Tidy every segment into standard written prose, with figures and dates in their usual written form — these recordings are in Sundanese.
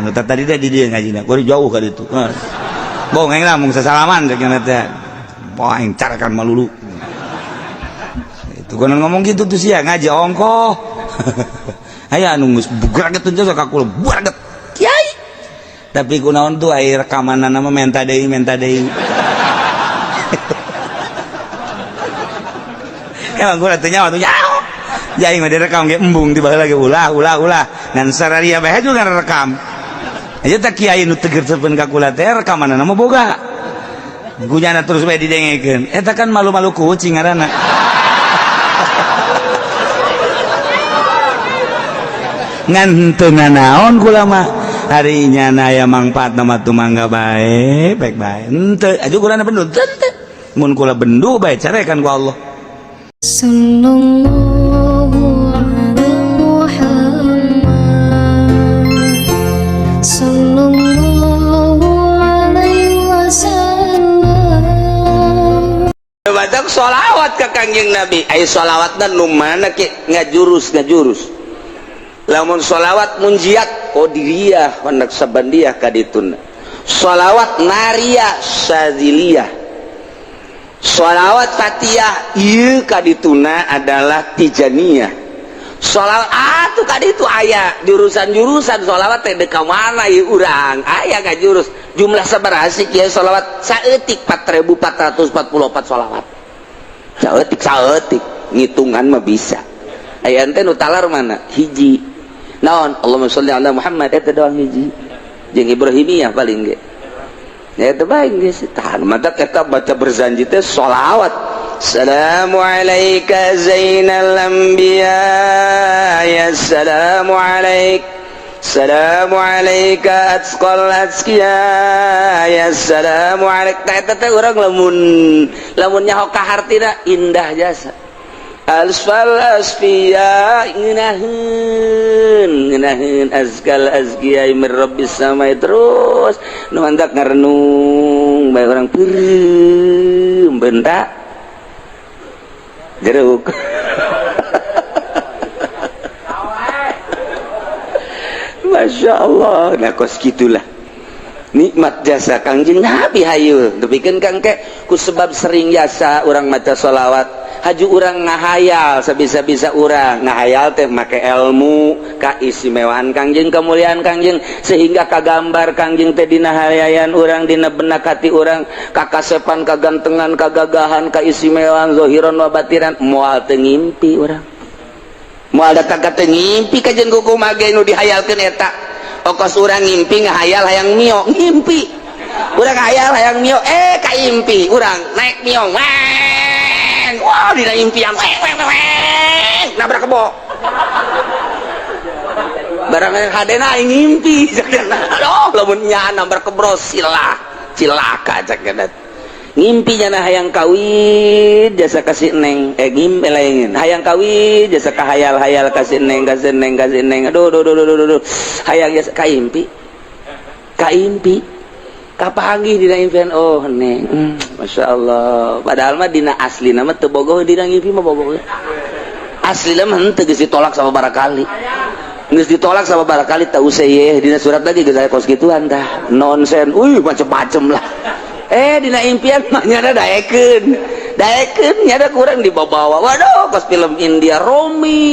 Nu tadi teh di dieu ngajina, kuari jauh ka ditu. Bohong aing lah mung sasalaman cek teh. Wah, aing carakan malulu. Itu kan ngomong gitu tuh sia ngaji ongkoh. Aya anu geus bugraget teh ka kula bugraget. Kiai. Tapi kunaon tuh ai rekamanana mah menta deui menta deui. Emang kula teh nyawa tuh nyawa. Jadi mah direkam ge embung di baheula ge ulah ulah ulah. Ngan sararia bae juga rekam. Aja tak kiai nu teger teupeun ka kula teh rekamanana mah boga. Gunyana terus bae didengekeun. Eta kan malu-malu kucing ngaranna. Ngan teu nanaon kula mah. Hari nyana aya mangfaatna mah tumangga bae, baik bae. Henteu, aju kulana bendu teu. Mun kula bendu bae carekan ku Allah. Sallallahu ala Muhammad, sallallahu alaihi wasallam. Badak sholawat ka Kangjeng Nabi. Ai sholawatna nu mana ke ngajurus ngajurus. Lamun sholawat munjiat qadiriyah wa naqsabandiyah kadituna. Sholawat nariyah syadziliyah. Sholawat fatiyah ieu kadituna adalah tijaniyah. Sholawat atuh kaditu aya jurusan-jurusan sholawat teh deuk ka mana ieu urang aya ngajurus jumlah sabaraha sih kieu sholawat saeutik 4444 sholawat. Saeutik saeutik ngitungan mah bisa. Aya teh nu talar mana hiji. Naon Allahumma sholli ala Muhammad eta doang hiji. Jeung Ibrahimiyah paling ge. Ya itu baik geus tahan mata eta baca berzanji teh sholawat. Assalamu alayka zainal anbiya ya assalamu alaik. Assalamu alayka atqal atqiya ya assalamu alaik. Tah eta teh urang lamun lamun nyaho ka hartina indah jasa. Asfal asfiya ngeunaheun ngeunaheun azkal azkiya mir rabbis samai terus nu mantak ngarenung bae urang peureum bentak jeruk. Masya Allah, nah kos gitulah nikmat jasa Kangjeng Nabi hayu depikeun kang ke ku sebab sering jasa urang maca sholawat haju urang ngahayal sabisa-bisa urang ngahayal teh make ilmu kaistimewaan Kangjeng kemuliaan Kangjeng sehingga kagambar Kangjeng teh dina hayayan urang dina benak hati urang kakasepan kagantengan kagagahan kaistimewaan zahiran wa batinan moal teu ngimpi urang moal datang ka teu ngimpi ka jeung kumaha ge nu dihayalkeun eta okos urang ngimpi ngahayal hayang mio ngimpi urang hayal hayang mio kaimpi urang naik mio weng wah dina impian weng weng weng nabrak kebo barang hadena aing ngimpi aduh lamun nya nabrak kebro silah cilaka cak ngimpi nyana hayang kawin jasa kasih neng ngimpi lain hayang kawin jasa kahayal-hayal kasih neng kasih neng kasih neng aduh aduh aduh aduh aduh hayang jasa kaimpi kaimpi kapanggih dina impian oh neng Masya Allah padahal mah dina asli nama teu bogoh dina ngimpi mah bogoh asli mah henteu geus ditolak sama barakali geus ditolak sama barakali teu usah ye dina surat lagi geus aya kos kituan tah nonsen uy macem-macem lah dina impian mah nyada daekeun daekeun nyada kurang dibawa-bawa waduh kos film India Romi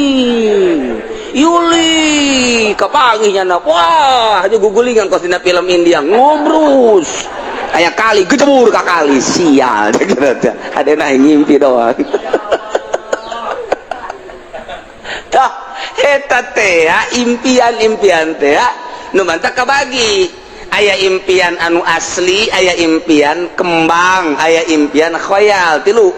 Yuli kapanggih nyana wah aja gugulingan kos dina film India ngobrus aya kali gejebur ka kali sial hadena ngimpi doang tah eta teh impian-impian teh nu mantak kabagi aya impian anu asli aya impian kembang aya impian khoyal tilu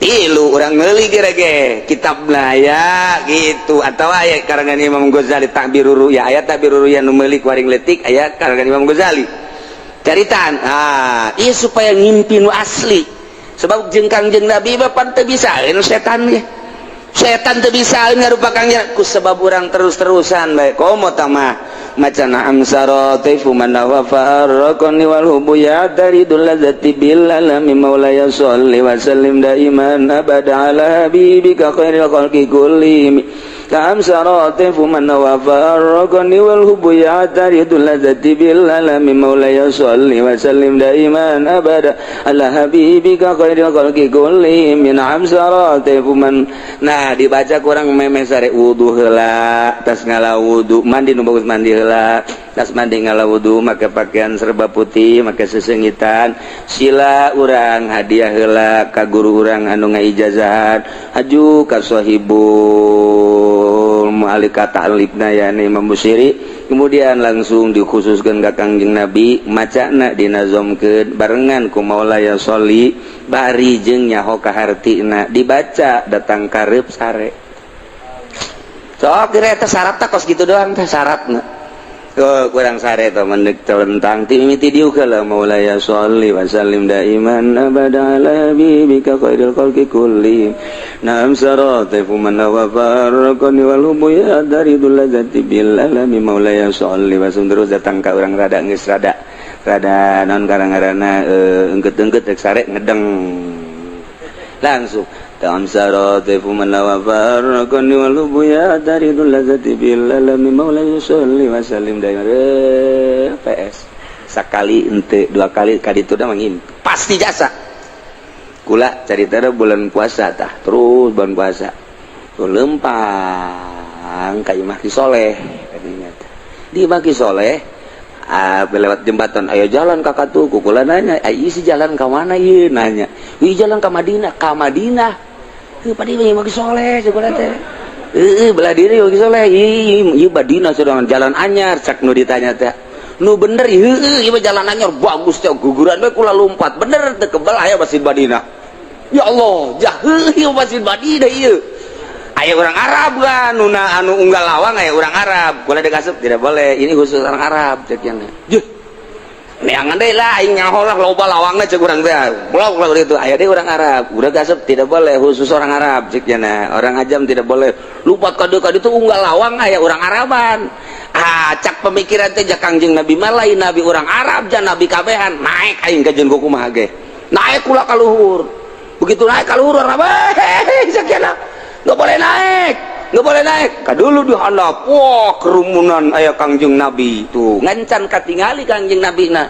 tilu urang meuli ge kitabna aya gitu atau aya karangan Imam Ghazali Ta'birur Ru'ya aya Ta'birur Ru'ya nu meuli ku aring leutik aya karangan Imam Ghazali caritaan ah ieu supaya ngimpi nu asli sebab jeung Kangjeng Nabi mah pan teu bisaeun setan ge setan teu bisaeun ngarupa Kangjeng ku sebab urang terus-terusan bae komo tamah macana amsara taifu man wa farraqani wal hubu ya daridul ladzati bil alami maulaya sholli wa sallim daiman abada ala habibika khairil khalqi kullihim. Ta'am saratifu man wafarraqani wal hubbu ya'taridul ladzati bil alami maulaya sholli wa sallim daiman abada ala habibika khairil khalqi kullihim min amsaratifu man. Nah dibaca kurang meme sare wudu heula, tas ngala wudu, mandi nu bagus mandi heula, tas mandi ngala wudu make pakaian serba putih, make sesengitan, sila urang hadiah heula ka guru urang anu ngaijazahan, haju ka sahibul mu'alika ta'libna yani Imam Busiri, kemudian langsung dikhususkan ka Kangjeng Nabi, macana dinazomkeun barengan ku Maulaya sholli bari jeung nyaho ka hartina dibaca datang karep sare. Sok kira eta syaratna kos kitu doang teh syaratna. Oh, kurang sare teh mendek telentang ti mimiti diuk heula Maulaya sholli wa sallim daiman abada ala habibika khairil khalqi kullihim. Naam saratifu man wa farraqani wal hubbu ya daridul ladzati bil alami maulaya sholli wa sallim. Terus datang ka urang rada geus rada rada naon karang-karana engket-engket rek sare ngedeng langsung ta'am saratifu man wa farraqani wal hubbu ya daridul ladzati bil alami maulaya sholli wa sallim daiman. PS sakali ente dua kali kaditu da mangim pasti jasa. Kula carita bulan puasa tah terus bulan puasa tuh lempang ka Imah Ki Soleh kadinya teh. Di Imah Ki Soleh lewat jembatan ayo jalan kakak tuh kukula nanya ayo isi jalan ka mana ieu nanya ieu jalan ka Madinah ka Madinah heuh padi Imah Ki Soleh cekula teh heuh belah diri Imah Ki Soleh ieu Madinah sedang jalan anyar cak nu ditanya teh nu bener heuh ieu jalan anyar bagus teh guguran we kula lompat bener teu kebel aya Masjid Madinah. Ya Allah jah ieu Masjid Madinah ieu aya urang Arab kan nuna anu unggal lawang aya urang Arab kula dikasup tidak boleh ini khusus orang Arab cek nya juh neangan deui lah aing nyaho lah loba lawangna cek urang teh ulah ulah itu aya deui urang Arab udah kasup tidak boleh khusus orang Arab cek nya orang ajam tidak boleh lupat ka dieu ka ditu unggal lawang aya urang Araban. Ah cak pemikiran teh Kangjeng Nabi mah lain nabi urang Arab jan nabi kabehan naik aing ka jeung kumaha ge naik kula ka luhur begitu naik ka luhur urang hehehe sakiana nggak boleh naik nggak boleh naik ka dulu di handap wah kerumunan aya Kangjeng Nabi tuh ngancan katingali Kangjeng Nabi na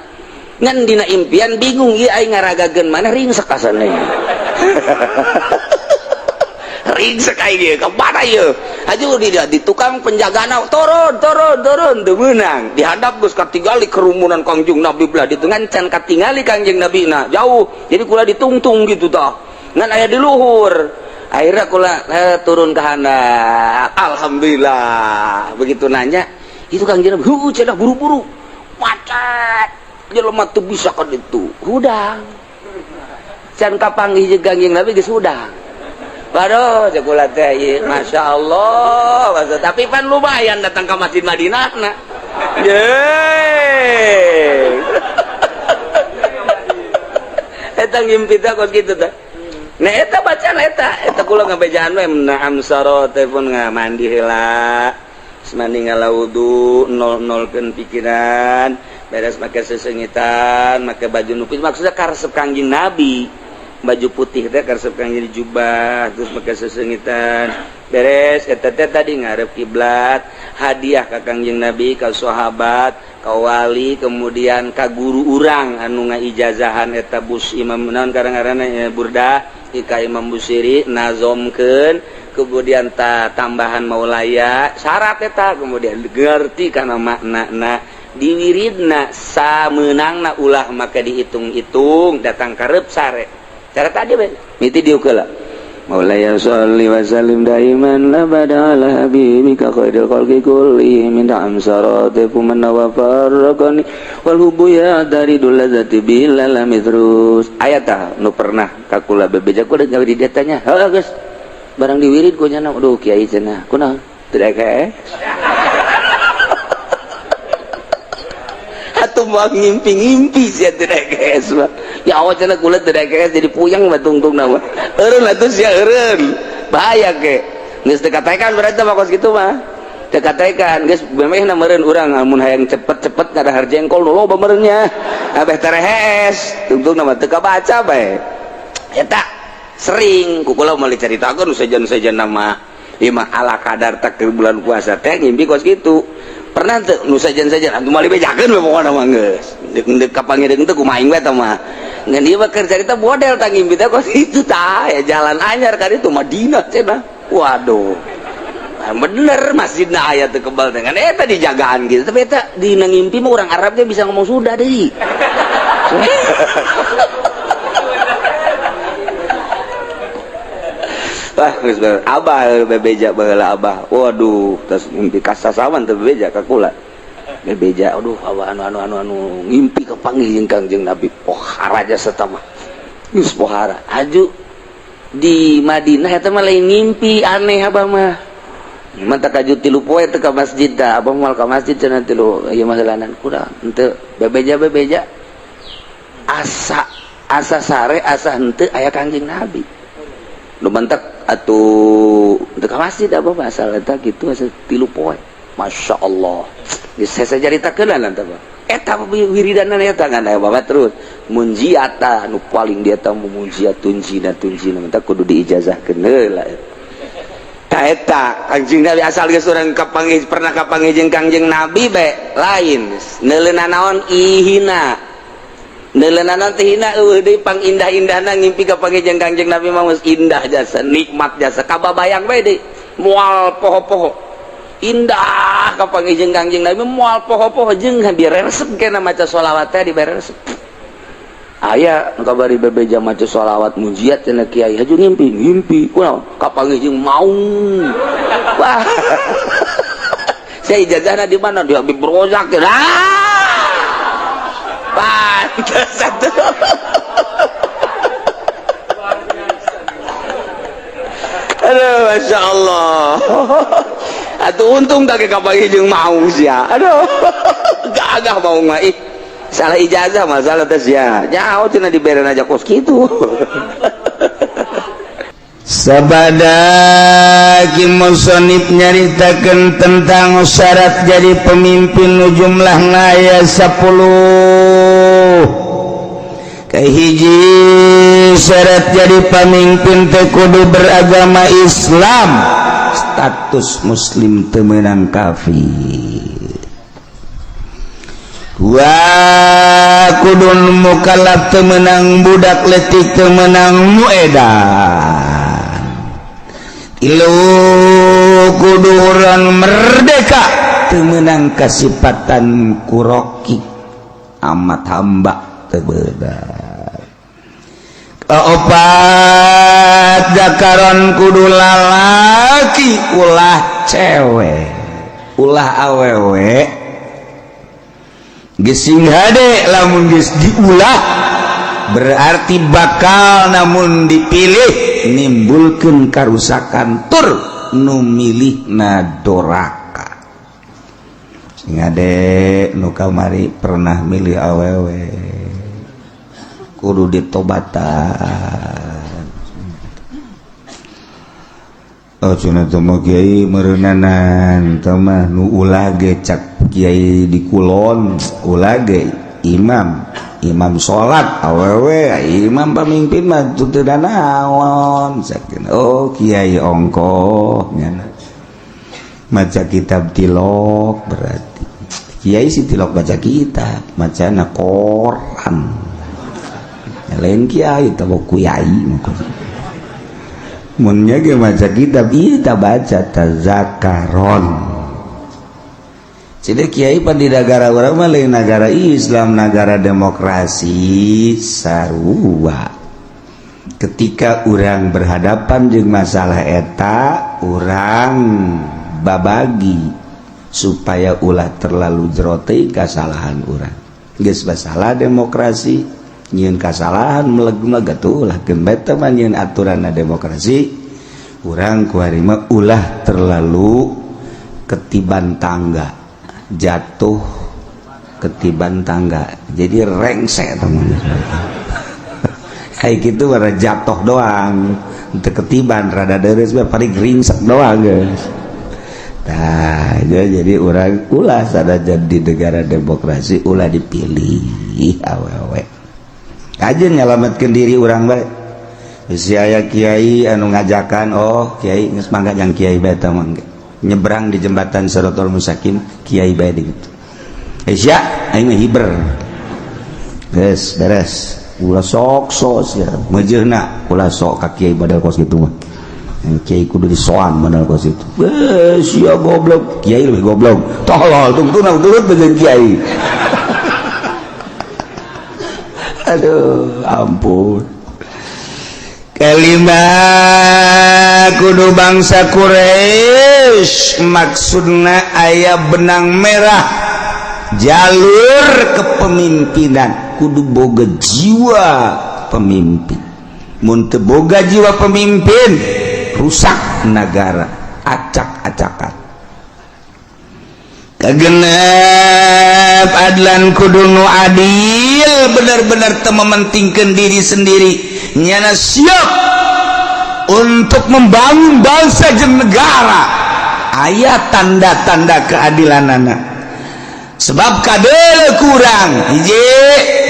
ngan dina impian bingung ieu aing ngaragageun mana ringsek kasana ieu ringsek aing ieu ka mana ieu aju di tukang penjagana turun turun turun teu meunang dihadap geus katingali kerumunan Kangjeng Nabi belah ditu ngancan katingali Kangjeng Nabi na jauh jadi kula ditungtung gitu tah ngan aya di luhur akhirnya kula turun ke handap alhamdulillah begitu nanya itu Kangjeng Nabi heuh cenah buru-buru macet jelema teu bisa ka ditu hudang can kapanggih jeung Kangjeng Nabi geus hudang. Waduh, cekula teh ieu Masya Allah. Tapi pan lumayan datang ke Masjid Madinah na. Yeay. Eta ngimpi teh kos kitu teh. Nah eta bacaan eta, eta kula ngabejaan we naam saro pun mandi heula. Mandi ngala wudu, nol-nolkeun pikiran, beres make sesengitan, make baju nupis maksudnya karesep Kangjeng Nabi. Baju putih teh karesep Kangjeng jubah terus make sesengitan beres eta teh tadi ngarep kiblat hadiah ka Kangjeng Nabi ka sahabat ka wali kemudian ka guru urang anu ngaijazahan eta bus imam naon karang-karangna burdah ka Imam Busiri nazomkeun kemudian ta tambahan maulaya syarat eta kemudian ngerti kana maknana diwiridna samenangna ulah maka dihitung-hitung datang karep sare cara tadi be miti diukeula Maulaya sholli wa sallim daiman abada ala habibika khairil khalqi kullihim min amsaratifu man wa farraqani wal hubbu ya daridul ladzati bil alami terus aya tah nu pernah ka kula bebeja kula gawe di detanya heuh geus barang diwirid ku nya aduh kiai cenah kunaon teu kae atuh moal ngimpi-ngimpi sia teu kae ya Allah cenah kula teu kae jadi puyeng batungtungna mah eureun atuh sia eureun bahaya ke geus teu katekan berarti mah kos kitu mah teu katekan geus memehna meureun urang amun hayang cepet-cepet ngadahar jengkol nu loba meureun nya abeh terehes tungtungna mah teu kabaca bae eta sering ku kula moal dicaritakeun sejen-sejen nama Ieu mah ala kadar tak bulan puasa teh ngimpi kos kitu. Pernah teu nu sajen-sajen antum mah dibejakeun we pokona mah geus. Deuk kapanggih deuk teu kumaha aing we tah mah. Ngan ieu mah keur carita model tah ngimpi teh kos kitu tah ya jalan anyar ka ditu Madinah cenah. Waduh. Bener masjidna aya teu kebal dengan eta dijagaan gitu. Tapi eta dina ngimpi mah urang Arab ge bisa ngomong sudah deui. Wah, geus abah bebeja baheula abah. Waduh, tas ngimpi kasasawan teu bebeja ka kula. Bebeja, aduh abah anu ngimpi kapanggih jeung Kangjeng Nabi. Pohara jasa mah. Geus pohara. Aju di Madinah eta mah lain ngimpi aneh abah mah. Mata kaju tilu poe teu ka masjid tah, abah moal ka masjid cenah tilu ieu mah heulanan kurang. Henteu bebeja-bebeja asa asa sare asa henteu aya Kangjeng Nabi. Nu mantak atuh teu ka masjid abah mah asal eta kitu asa tilu poe. Masya Allah. Geus saya caritakeun lah tah. Eta wiridanan eta ngan aya bapak terus munjiata nu paling dia tah munjiat tunjina tunjina mantak kudu diijazahkeun heula. Eta Kangjeng Nabi asal geus urang kapanggih pernah kapanggih jeung Kangjeng Nabi bae lain neuleuna naon ihina neuleuna naon teh hina eueuh deui pangindah-indahna ngimpi kapanggih jeung Kangjeng Nabi mah geus indah jasa nikmat jasa kababayang bae deui moal poho-poho indah kapanggih jeung Kangjeng Nabi moal poho-poho jeung diresep kena maca sholawat teh diberesep aya nu kabari bebeja maca sholawat mujiat cenah kiai haju ngimpi ngimpi kunaon kapanggih jeung maung wah saya ijazahna di mana di Habib Rozak ah pantes atuh. Aduh Masya Allah atuh untung tak kapanggih jeung maung sia aduh gagah maung mah ih salah ijazah masalah tes ya jauh cina diberen aja kos gitu. Sabada ki musonib nyaritakeun tentang syarat jadi pemimpin nu jumlahna aya 10. Kahiji syarat jadi pemimpin teh kudu beragama Islam, status muslim teu meunang kafir. Wa kudun mukallaf teu meunang budak leutik teu meunang nu edan. Tilu kudu urang merdeka teu meunang kasipatan kuroki amat hamba teu beunang. Kaopat jakaron kudu lalaki ulah cewek ulah awewe. Gesing hade lamun geus diulah berarti bakal namun dipilih nimbulkeun karusakan tur nu milihna doraka. Sing hade nu kamari pernah milih awewe kudu ditobatan. Oh cenah teh mah kiai meureunnanan teh mah nu ulah ge cak kiai di kulon ulah ge imam imam salat awewe imam pamimpin mah teu naon sakin. Oh kiai ongkoh nya maca kitab tilok berarti kiai si tilok baca kitab macana koran lain kiai teh kiai munnya ge maca kitab ieu ta baca tazakaron. Jadi kiai pan di negara urang mah lain negara Islam, negara demokrasi sarua. Ketika urang berhadapan jeung masalah eta, urang babagi supaya ulah terlalu jero teuing kasalahan urang. Geus masalah demokrasi, nyieun kasalahan meleg-meleg atuh ulah keun bae teh mah nyieun aturanna demokrasi. Urang kuari mah ulah terlalu ketiban tangga, jatuh ketiban tangga, jadi rengsek teman. Kayak gitu bara jatuh doang, untuk ketiban rada deres paling ringsek doang guys. Nah, jadi orang ulah sada jadi negara demokrasi ulah dipilih awewe. Aja nyelamatkan diri orang bae. Bisi aya kiai anu ngajakan, oh kiai geus mangga jang kiai bae tah mangga. Nyebrang di jembatan Siratal Mustaqim kiai bae di kitu. Eh sia aing mah hiber. Geus beres. Ulah sok sok sia. Meujeuhna ulah sok ka kiai badal kos kitu mah. Kiai kudu disoan modal kos itu. Eh sia goblok, kiai lebih goblok. Tolol tungtuna turut jeung kiai. Aduh, ampun. Kelima kudu bangsa Quraisy maksudna aya benang merah jalur kepemimpinan kudu boga jiwa pemimpin. Mun teu boga jiwa pemimpin rusak negara, acak-acakan. Kagenep adlan kudu nu adil, benar-benar teu mementingkeun diri sendiri, nyana siap untuk membangun bangsa jeung negara. Aya tanda-tanda keadilanana. Sebab kadele kurang hiji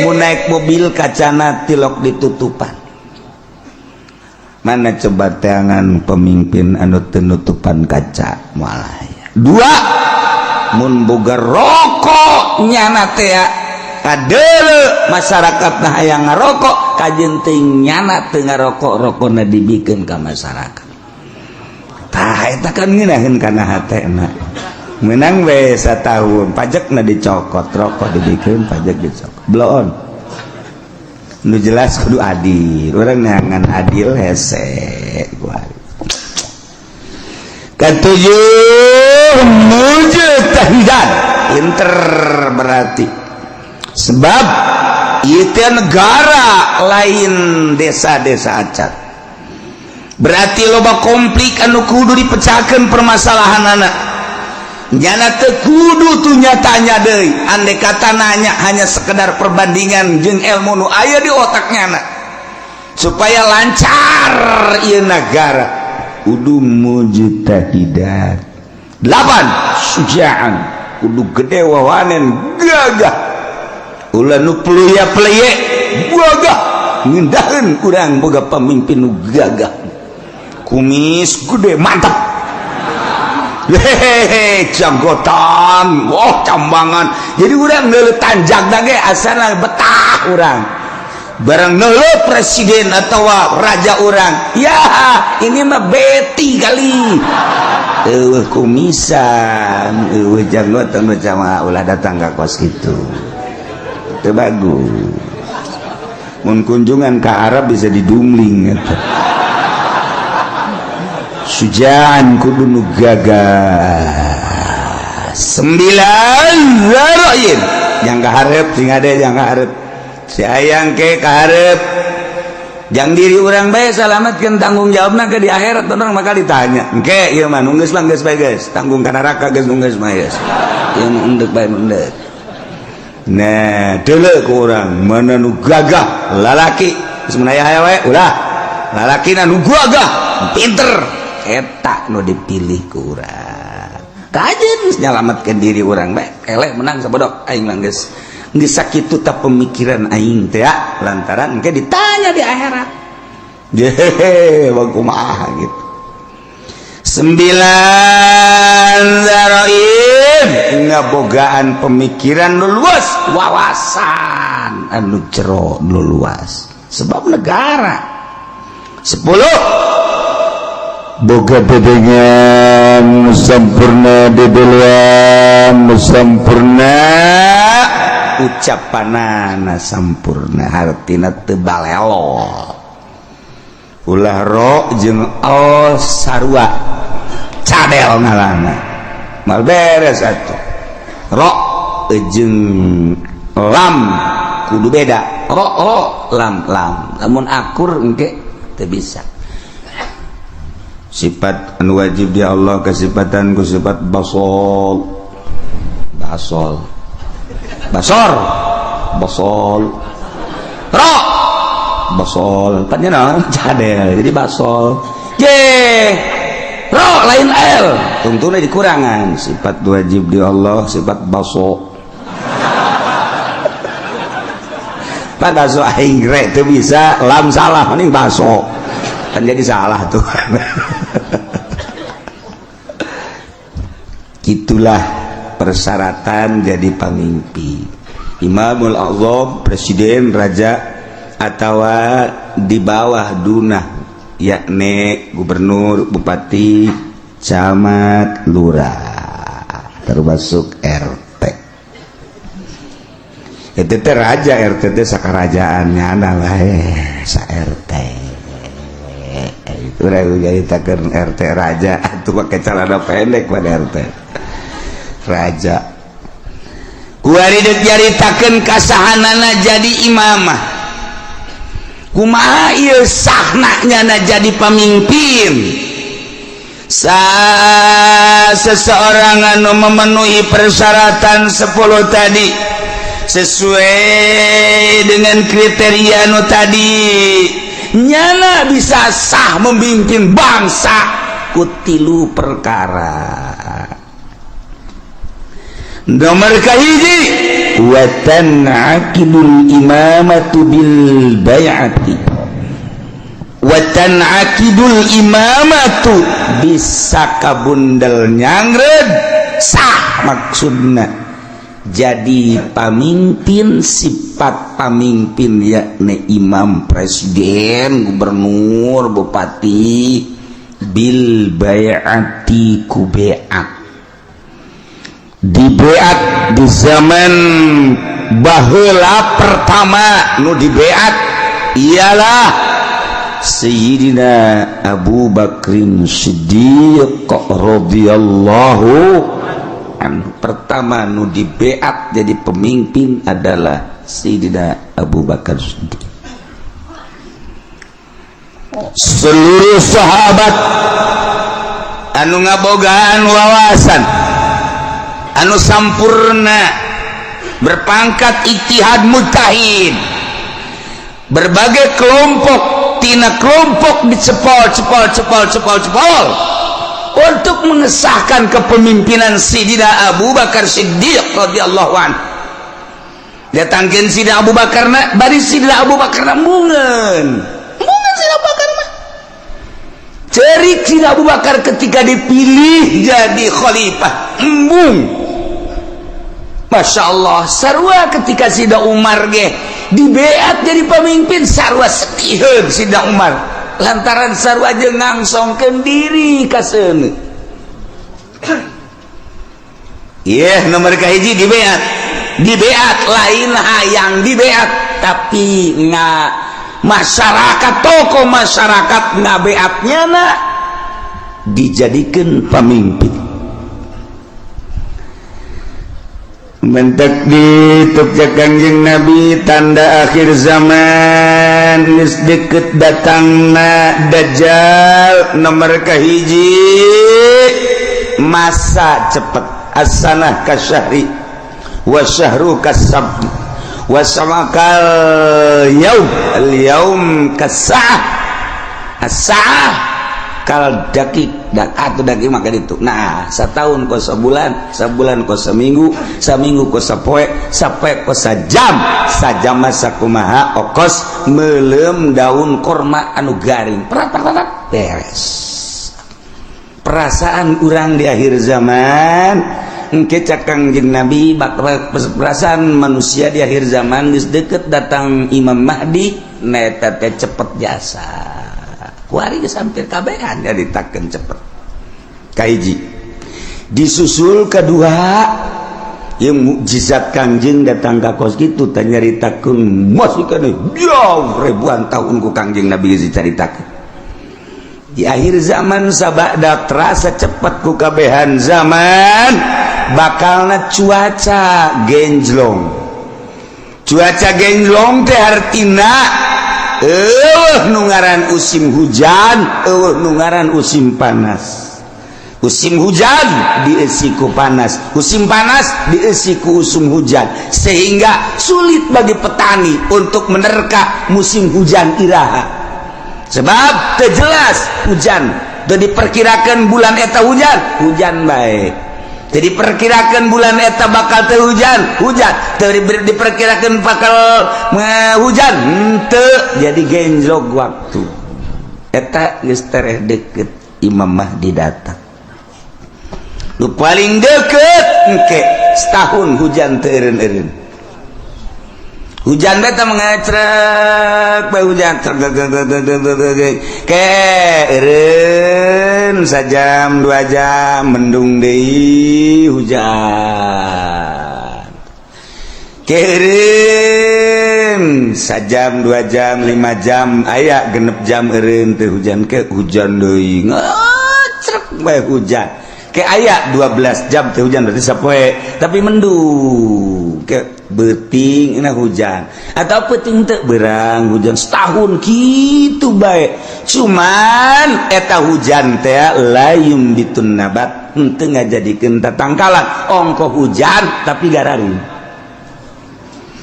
mun naik mobil kacana tilok ditutupan. Mana coba teangan pemimpin anu teu nutupan kaca moal aya. Dua, mun boga rokok nyana teh kadele masyarakat nah hayang ngarokok kajeun teuing nyana teu ngarokok, rokona dibikeun ka masyarakat. Tah eta kan ngeunaheun kana hatena. Menang we satahun pajakna dicokot, rokok dibikeun pajak dicokot. Bloon. Nu jelas kudu adil, urang neangan adil hese kuari. Ketujuh mujtahidan, pinter berarti. Sebab itu negara lain desa-desa acan. Berarti loba konflik anu kudu dipecahkan permasalahan anak. Nyana teu kudu tuh nyatanya deui. Andai kata nanya hanya sekedar perbandingan jeung ilmu nu aya di otaknya anak. Supaya lancar ieu negara. Kudu mujtahidan. 8 sujaan, kudu gede wawanen gagah. Ulah nu peluya peleye gagah ngindaheun urang boga pamimpin nu gagah. Kumis gede mantap. Hehehe, janggotan, wah cambangan. Jadi urang neuleuh tanjak ge asana betah urang. Barang neuleuh presiden atau raja urang, ya ini mah beti kali. Eueuh kumisan, eueuh janggotan macam ulah datang ka kos kitu. Teu bagus. Mun kunjungan ka Arab bisa didumling eta. Sujaan kudu nu gagah. 9 zaroin. Yang kaharep sing ade yang kaharep. Si ayang ke kaharep. Jang diri urang bae salametkeun tanggung jawabna ke di akhirat urang bakal ditanya. Engke ieu mah nu geus mah geus bae geus, tanggung ka neraka geus nu geus mah geus. Ieu mah endek bae endek. Nah, deuleu ku urang mana nu gagah lalaki geus mun aya we ulah. Lalakina nu gagah, pinter. Eta nu dipilih ku urang. Kajeun geus nyalametkeun diri urang bae. Eleh menang sabodok aing mah geus. Geus sakitu ta pemikiran aing teh ya, lantaran engke ditanya di akhirat. Jehe, kumaha gitu. 9 zaroim ngabogaan pemikiran nu luas, wawasan anu jero nu luas. Sebab negara. 10 boga dedengan sampurna, dedeluan sampurna, ucapanana sampurna, hartina teu balelo. Ulah ro jeung al sarua cadel ngalana mal beres atuh. Ro jeung lam kudu beda, ro ro lam lam, lamun akur engke teu bisa. Sifat anu wajib di Allah kesifatan ku sifat basol, basol, basor, basol, ro, basol, panjenengan cadel jadi basol. J ro lain l, tungtuna dikurangan. Sifat wajib di Allah sifat baso. Pak baso aing rek teu bisa lam salah mending baso. Kan jadi salah tuh. Itulah persyaratan jadi pemimpin. Imamul Azam, presiden, raja, atau di bawah dunah, yakni gubernur, bupati, camat, lurah, termasuk RT. Itu teh raja, RT teh sakarajaannya adalah sa RT. Itu jadi takeun RT raja, itu pakai celana pendek pada RT. Raja. Kuari deuk nyaritakeun kasahanana jadi imamah. Kumaha ieu sahna nyana jadi pamimpin? Seseorang anu memenuhi persyaratan 10 tadi sesuai dengan kriteria anu tadi, nyana bisa sah memimpin bangsa ku tilu perkara. Nomor kahiji, wa tan'aqidul imamatu bil bai'ati. Wa tan'aqidul imamatu bisa kabundel nyangred sah maksudna jadi pamimpin, sifat pamimpin yakni imam, presiden, gubernur, bupati, bil bai'ati ku bai'at. Dibeat di zaman baheula pertama nu dibeat ialah Sayyidina Abu Bakrin Siddiq radhiyallahu anhu. Pertama nu dibeat jadi pemimpin adalah Sayyidina Abu Bakar Siddiq. Seluruh sahabat anu ngabogaan wawasan anu sampurna, berpangkat ijtihad mujtahid, berbagai kelompok tina kelompok dicepol cepol cepol cepol cepol untuk mengesahkan kepemimpinan Sayyidina Abu Bakar Siddiq radhiyallahu anhu. Datangkeun Sayyidina Abu Bakar na, bari Sayyidina Abu Bakar na embungeun. Embungeun Sayyidina Abu Bakar mah. Cerik Sayyidina Abu Bakar ketika dipilih jadi khalifah, embung. Masya Allah, sarua ketika Sayyidina Umar ge dibeat jadi pemimpin, sarua sediheun Sayyidina Umar lantaran sarua jeung ngangsongkeun diri ka seuneu. Ieu nomor kahiji dibeat. Dibeat lain hayang dibeat, tapi nga masyarakat, tokoh masyarakat ngabeatnya na dijadikan pemimpin. Mentek di Kangjeng Nabi tanda akhir zaman geus deket datangna Dajjal. Nomor kahiji masa cepet, as-sanah kasyahri wa syahru kasab wa samakal yaum al yaum kasa'ah as-sa'ah kal dakik dan atau dakik maka itu. Nah, setahun kos sebulan, sebulan kos seminggu, seminggu kos sapoe, sapoe kos sajam, sajam masa kumaha okos melem daun korma anu garing. Perat perat beres. Perasaan urang di akhir zaman engke cak Kangjeng Nabi, perasaan manusia di akhir zaman geus deket datang Imam Mahdi, neta teh cepet jasa. Kuari geus hampir kabehan nyaritakeun cepet. Kahiji disusul kedua yang mukjizat Kangjeng datang ka kos kitu teh nyaritakeun masih keneh jauh ribuan tahun ku Kangjeng Nabi geus dicaritakeun. Di akhir zaman sabada terasa cepet ku kabehan zaman bakalna cuaca genjlong. Cuaca genjlong teh hartina eueuh nu ngaran musim hujan, eueuh nu ngaran musim panas. Musim hujan dieusi ku panas, musim panas dieusi ku musim hujan, sehingga sulit bagi petani untuk menerka musim hujan iraha. Sebab teu jelas hujan, teu diperkirakan bulan eta hujan, hujan bae. Teu diperkirakan bulan eta bakal teu hujan, hujan. Teu diperkirakan bakal hujan, henteu. Jadi genjlok waktu. Eta geus tereh deket Imam Mahdi datang. Nu paling deket engke setahun hujan teu eureun-eureun. Hujan beta mengecrek bae, hujan trek trek ke eureun sajam 2 jam, mendung deui, hujan ke eureun sajam, 2 jam, 5 jam, aya 6 jam eureun teu hujan, ke hujan deui, ngecrek bae hujan, ke aya 12 jam teu hujan, berarti sapoe tapi mendung, ke beuting na hujan atau peuting teu berang hujan. Setahun kitu bae, cuman eta hujan teh la yumbitun nabat, henteu ngajadikeun tatangkalan. Ongko hujan tapi gararing,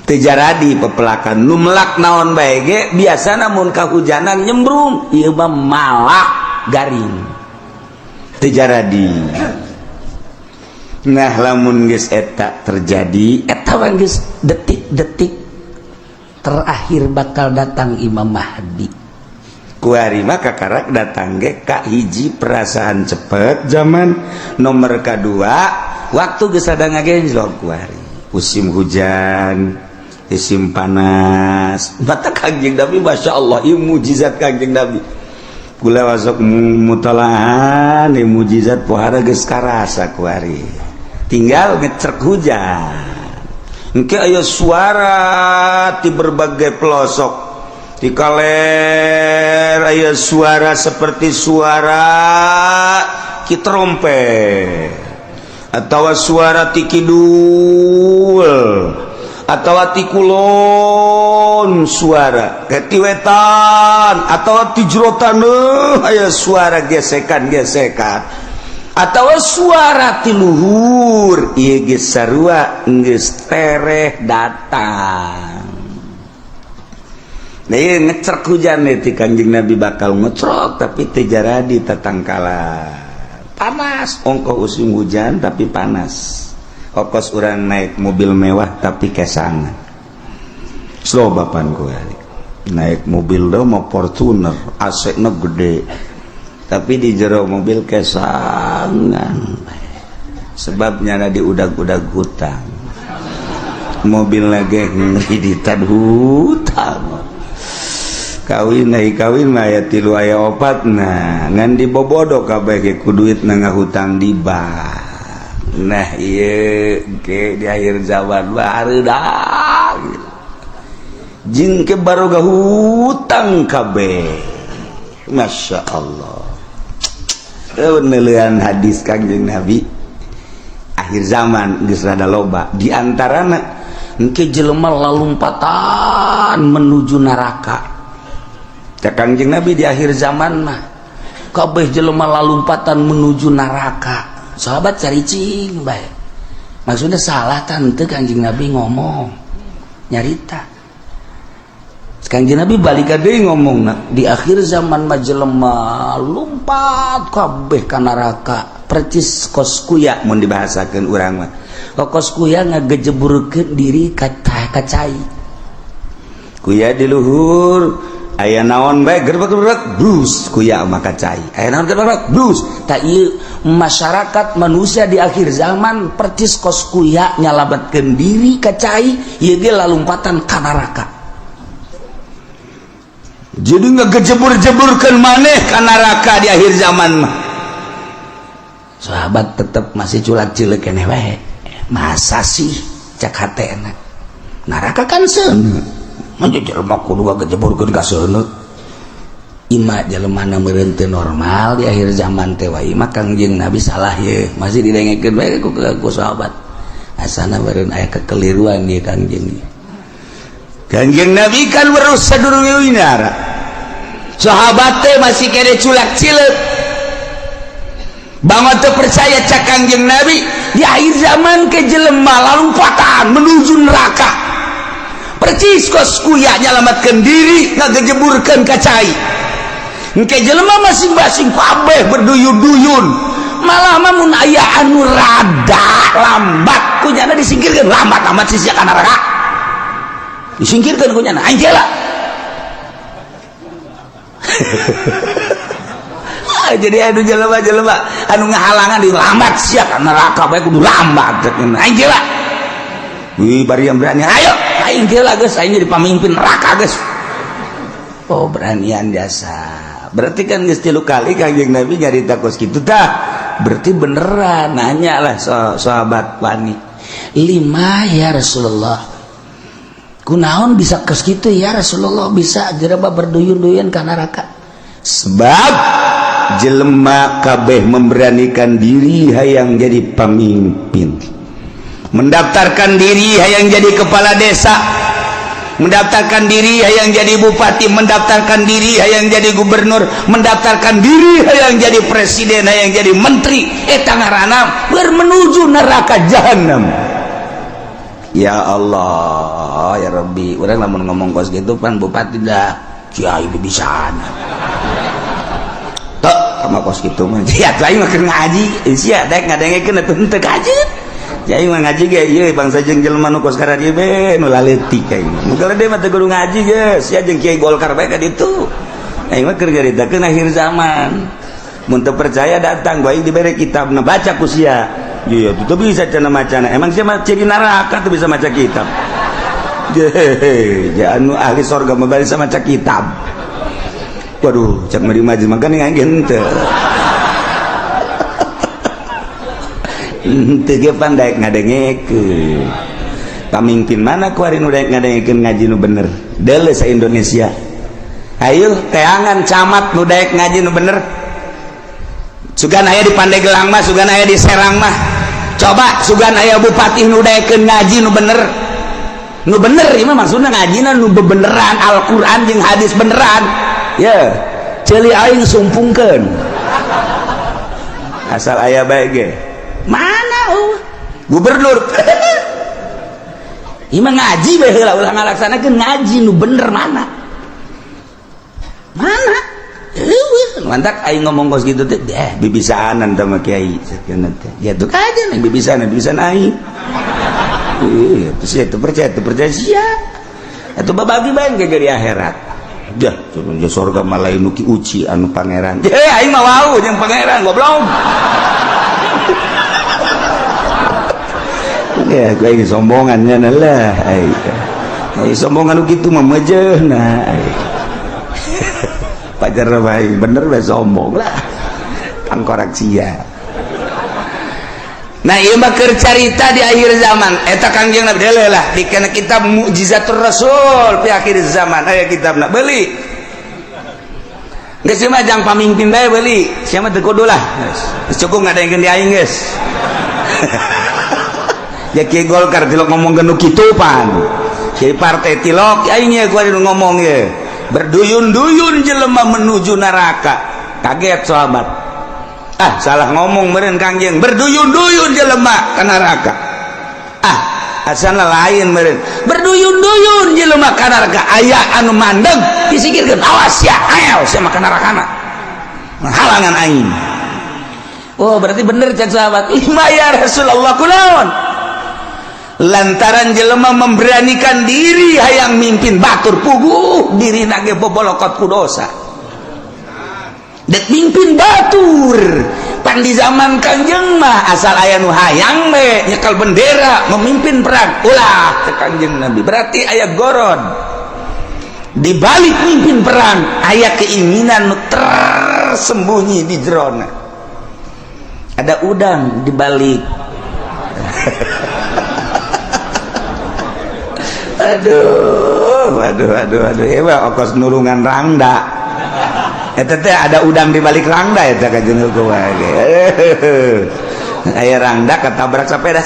teu jaradi pepelakan. Nu melak naon bae ge biasa mun kahujanan nyembrung, ieu mah malah garing, teu jaradi. Nah, lamun geus eta terjadi, eta mah geus detik-detik terakhir bakal datang Imam Mahdi. Kuari mah kakarak datang ge ka hiji perasaan cepet zaman, nomor kedua waktu geus ada ngagenjlok. Kuari musim hujan, musim panas. Mata Kangjeng Nabi, Masya Allah, ieu mujizat Kangjeng Nabi. Kula masuk mutalahan ieu mujizat pohara geus karasa. Kuari tinggal ngecrek hujan, engke aya suara di berbagai pelosok. Di kaler aya suara seperti suara ki trompet atau suara ti kidul atau ti kulon, suara ke ti wetan atau ti jero taneuh, aya suara gesekan-gesekan atau suara ti luhur. Ieu geus sarua geus tereh datang. Nah, ieu ngecrek hujan nih ti Kanjeng Nabi bakal ngecrok tapi teu jaradi tatangkalan. Panas, ongkoh musim hujan tapi panas. Okos urang naik mobil mewah tapi kesangan. Slow bapan gue naik mobil do mau Fortuner, AC na gede, tapi di jero mobil kesangan, sebabnya ada di udag-udag hutang mobil lagi, ngreditan hutang. Kawin naik kawin mah aya tilu, aya opat. Nah, ngan dibobodo kabeh ge ku duit na ngahutang di bank. Nah, ieu ke di akhir zaman mah hareudang jeung ke baroga hutang kabeh. Masya Allah. Penelian hadis Kangjeng Nabi akhir zaman geus rada loba, di antarana engke jelema lalumpatan menuju neraka. Cak Kangjeng Nabi, di akhir zaman mah kabeh jelema lalumpatan menuju neraka. Sahabat caricing bae, maksudnya salah tante Kangjeng Nabi ngomong nyarita. Kangjeng Nabi balik deui ngomong, nah, di akhir zaman mah jelema lumpat kabeh ka neraka percis kos kuya. Mun dibahasakeun urang mah kos kuya ngagejeburkeun diri ka cai, kuya di luhur, aya naon bae gerbek-gerbek brus, kuya mah ka cai, aya naon gerbek brus. Tak ieu masyarakat manusia di akhir zaman percis kos kuya nyalametkeun diri ka cai, ieu ge lalumpatan ka neraka. Jadi ngegejebur-jeburkan maneh ka neraka di akhir zaman mah. Sahabat tetep masih culak cilik keneh wae. Masa sih, cak hatena, neraka kan seuneu, mah jelema kudu ngagejeburkeun ka seuneu. Ima jelema na meureun teu normal di akhir zaman teh wae mah Kangjeng Nabi salah ye. Masih didengekeun bae ku sahabat, asana meureun aya kekeliruan ieu Kangjeng. Kangjeng Nabi kan weruh sadurunge winara, sahabat teh masih kene culak cileuk banget teu percaya. Cak Kangjeng Nabi, di akhir zaman ke jelema lalumpatan menuju neraka percis kos kuya nyalamatkeun diri ngagejeburkeun ka cai. Engke jelema masing-masing kabeh berduyun-duyun, malah mah mun aya anu rada lambat kunyana disingkirkeun, lambat amat sih ka neraka, disingkirkeun kunyana, aing lah. Jadi anu jelema-jelema anu ngahalangan di lambat sia ka neraka bae kudu lambat aing gila. Wih bari yang berani ayo aing gila geus aing jadi pamimpin neraka geus. Oh beranian jasa. Berarti kan geus 3 kali Kangjeng Nabi nyarita kos kitu tah. Berarti beneran nanya lah sahabat wani. Lima ya Rasulullah. Kunaon bisa kos kitu ya Rasulullah bisa jelema berduyun-duyun ka neraka. Sebab jelema kabeh memberanikan diri hayang jadi pemimpin, mendaftarkan diri hayang jadi kepala desa, mendaftarkan diri hayang jadi bupati, mendaftarkan diri hayang jadi gubernur, mendaftarkan diri hayang jadi presiden, hayang jadi menteri. Eta ngaranna bermenuju neraka jahanam. Ya Allah ya Rabbi, urang lamun ngomong kos gitu pan bupati dah kiai bisa sama kos gitu mah. Ya aing mah keur ngaji, sia daek ngadengekeun atuh henteu kajeun. Aing mah ngaji ge ieu bangsa jeung jelema nu kos karadieu be nu laletik aing. Nu gede mah teu kudu ngaji geus, sia jeung kiai Golkar bae ka ditu. Aing mah keur nyaritakeun akhir zaman. Mun teu percaya datang gua aing dibere kitabna baca ku sia. Iya, teu bisa cenah macana. Emang sia mah ciri neraka teu bisa maca kitab. Jehe, ja anu ahli sorga mah bisa maca kitab. Waduh, cak mari maju makan yang henteu. Henteu ge pan daek ngadengekeun. Pamimpin mana kuari nu daek ngadengekeun ngaji nu bener? Deuleu sa Indonesia. Ayo teangan camat nu daek ngaji nu bener. Sugan aya di Pandeglang mah, sugan aya di Serang mah. Coba sugan aya bupati nu daekeun ngaji nu bener. Nu bener ieu mah maksudna ngajina nu bebeneran Al-Qur'an jeung hadis beneran. Ya, ceuli aing sumpungkeun. Asal aya bae ge. Mana gubernur? Ieu mah ngaji bae heula ulah ngalaksanakeun ngaji nu bener mana? Mana? Eueuh, mantak aing ngomong kos kitu teh, bibisaanan teh mah kiai sakeuna teh. Ya tuh aja nih bibisaanan, bibisaan aing. Ih, terus ya teu percaya sia. Atuh babagi bae ge di akhirat. Jah, turun surga malah nu ki uci anu pangeran. Eh, aing mah wau jeung pangeran goblok. Ya, gue ini sombongannya lah. Aing sombongan nu kitu mah mejeuna. Pajar bae bener bae sombong lah. Tangkorak sia. Nah, ieu mah keur carita di akhir zaman. Eta Kangjeng Nabi deuleu lah di kana kitab Mukjizatur Rasul fi akhir zaman. Aya kitabna beuli. Geus mah jang pamimpin bae beuli. Sia mah teu kudu lah. Geus cukup ngadengkeun di aing geus. Ya kiai Golkar tilok ngomong nu kitu pan. Kiai partai tilok aing ye kuari nu ngomong ye. Berduyun-duyun jelema menuju neraka. Kaget sahabat. Ah, salah ngomong meureun Kangjeng. Berduyun-duyun jelema ka neraka. Ah, asana lain meureun. Berduyun-duyun jelema ka neraka. Aya anu mandeg disingkirkeun. Awas ya, ayo sia mah ka nerakana. Halangan aing. Oh, berarti bener cek sahabat. Lima ya Rasulullah kunaon? Lantaran jelema memberanikan diri hayang mimpin batur puguh dirina ge bobolokot ku dosa. Dek mimpin batur pan di zaman Kangjeng mah asal aya nu hayang we nyekel bendera memimpin perang ulah teh Kangjeng Nabi. Berarti aya goron di balik mimpin perang, aya keinginan nu tersembunyi di jerona. Ada udang di balik. Aduh, aduh, aduh, aduh, ieu mah okos nulungan rangda. Eta teh ada udang di balik rangda eta kajeun kumaha ge. Aya rangda ketabrak sepeda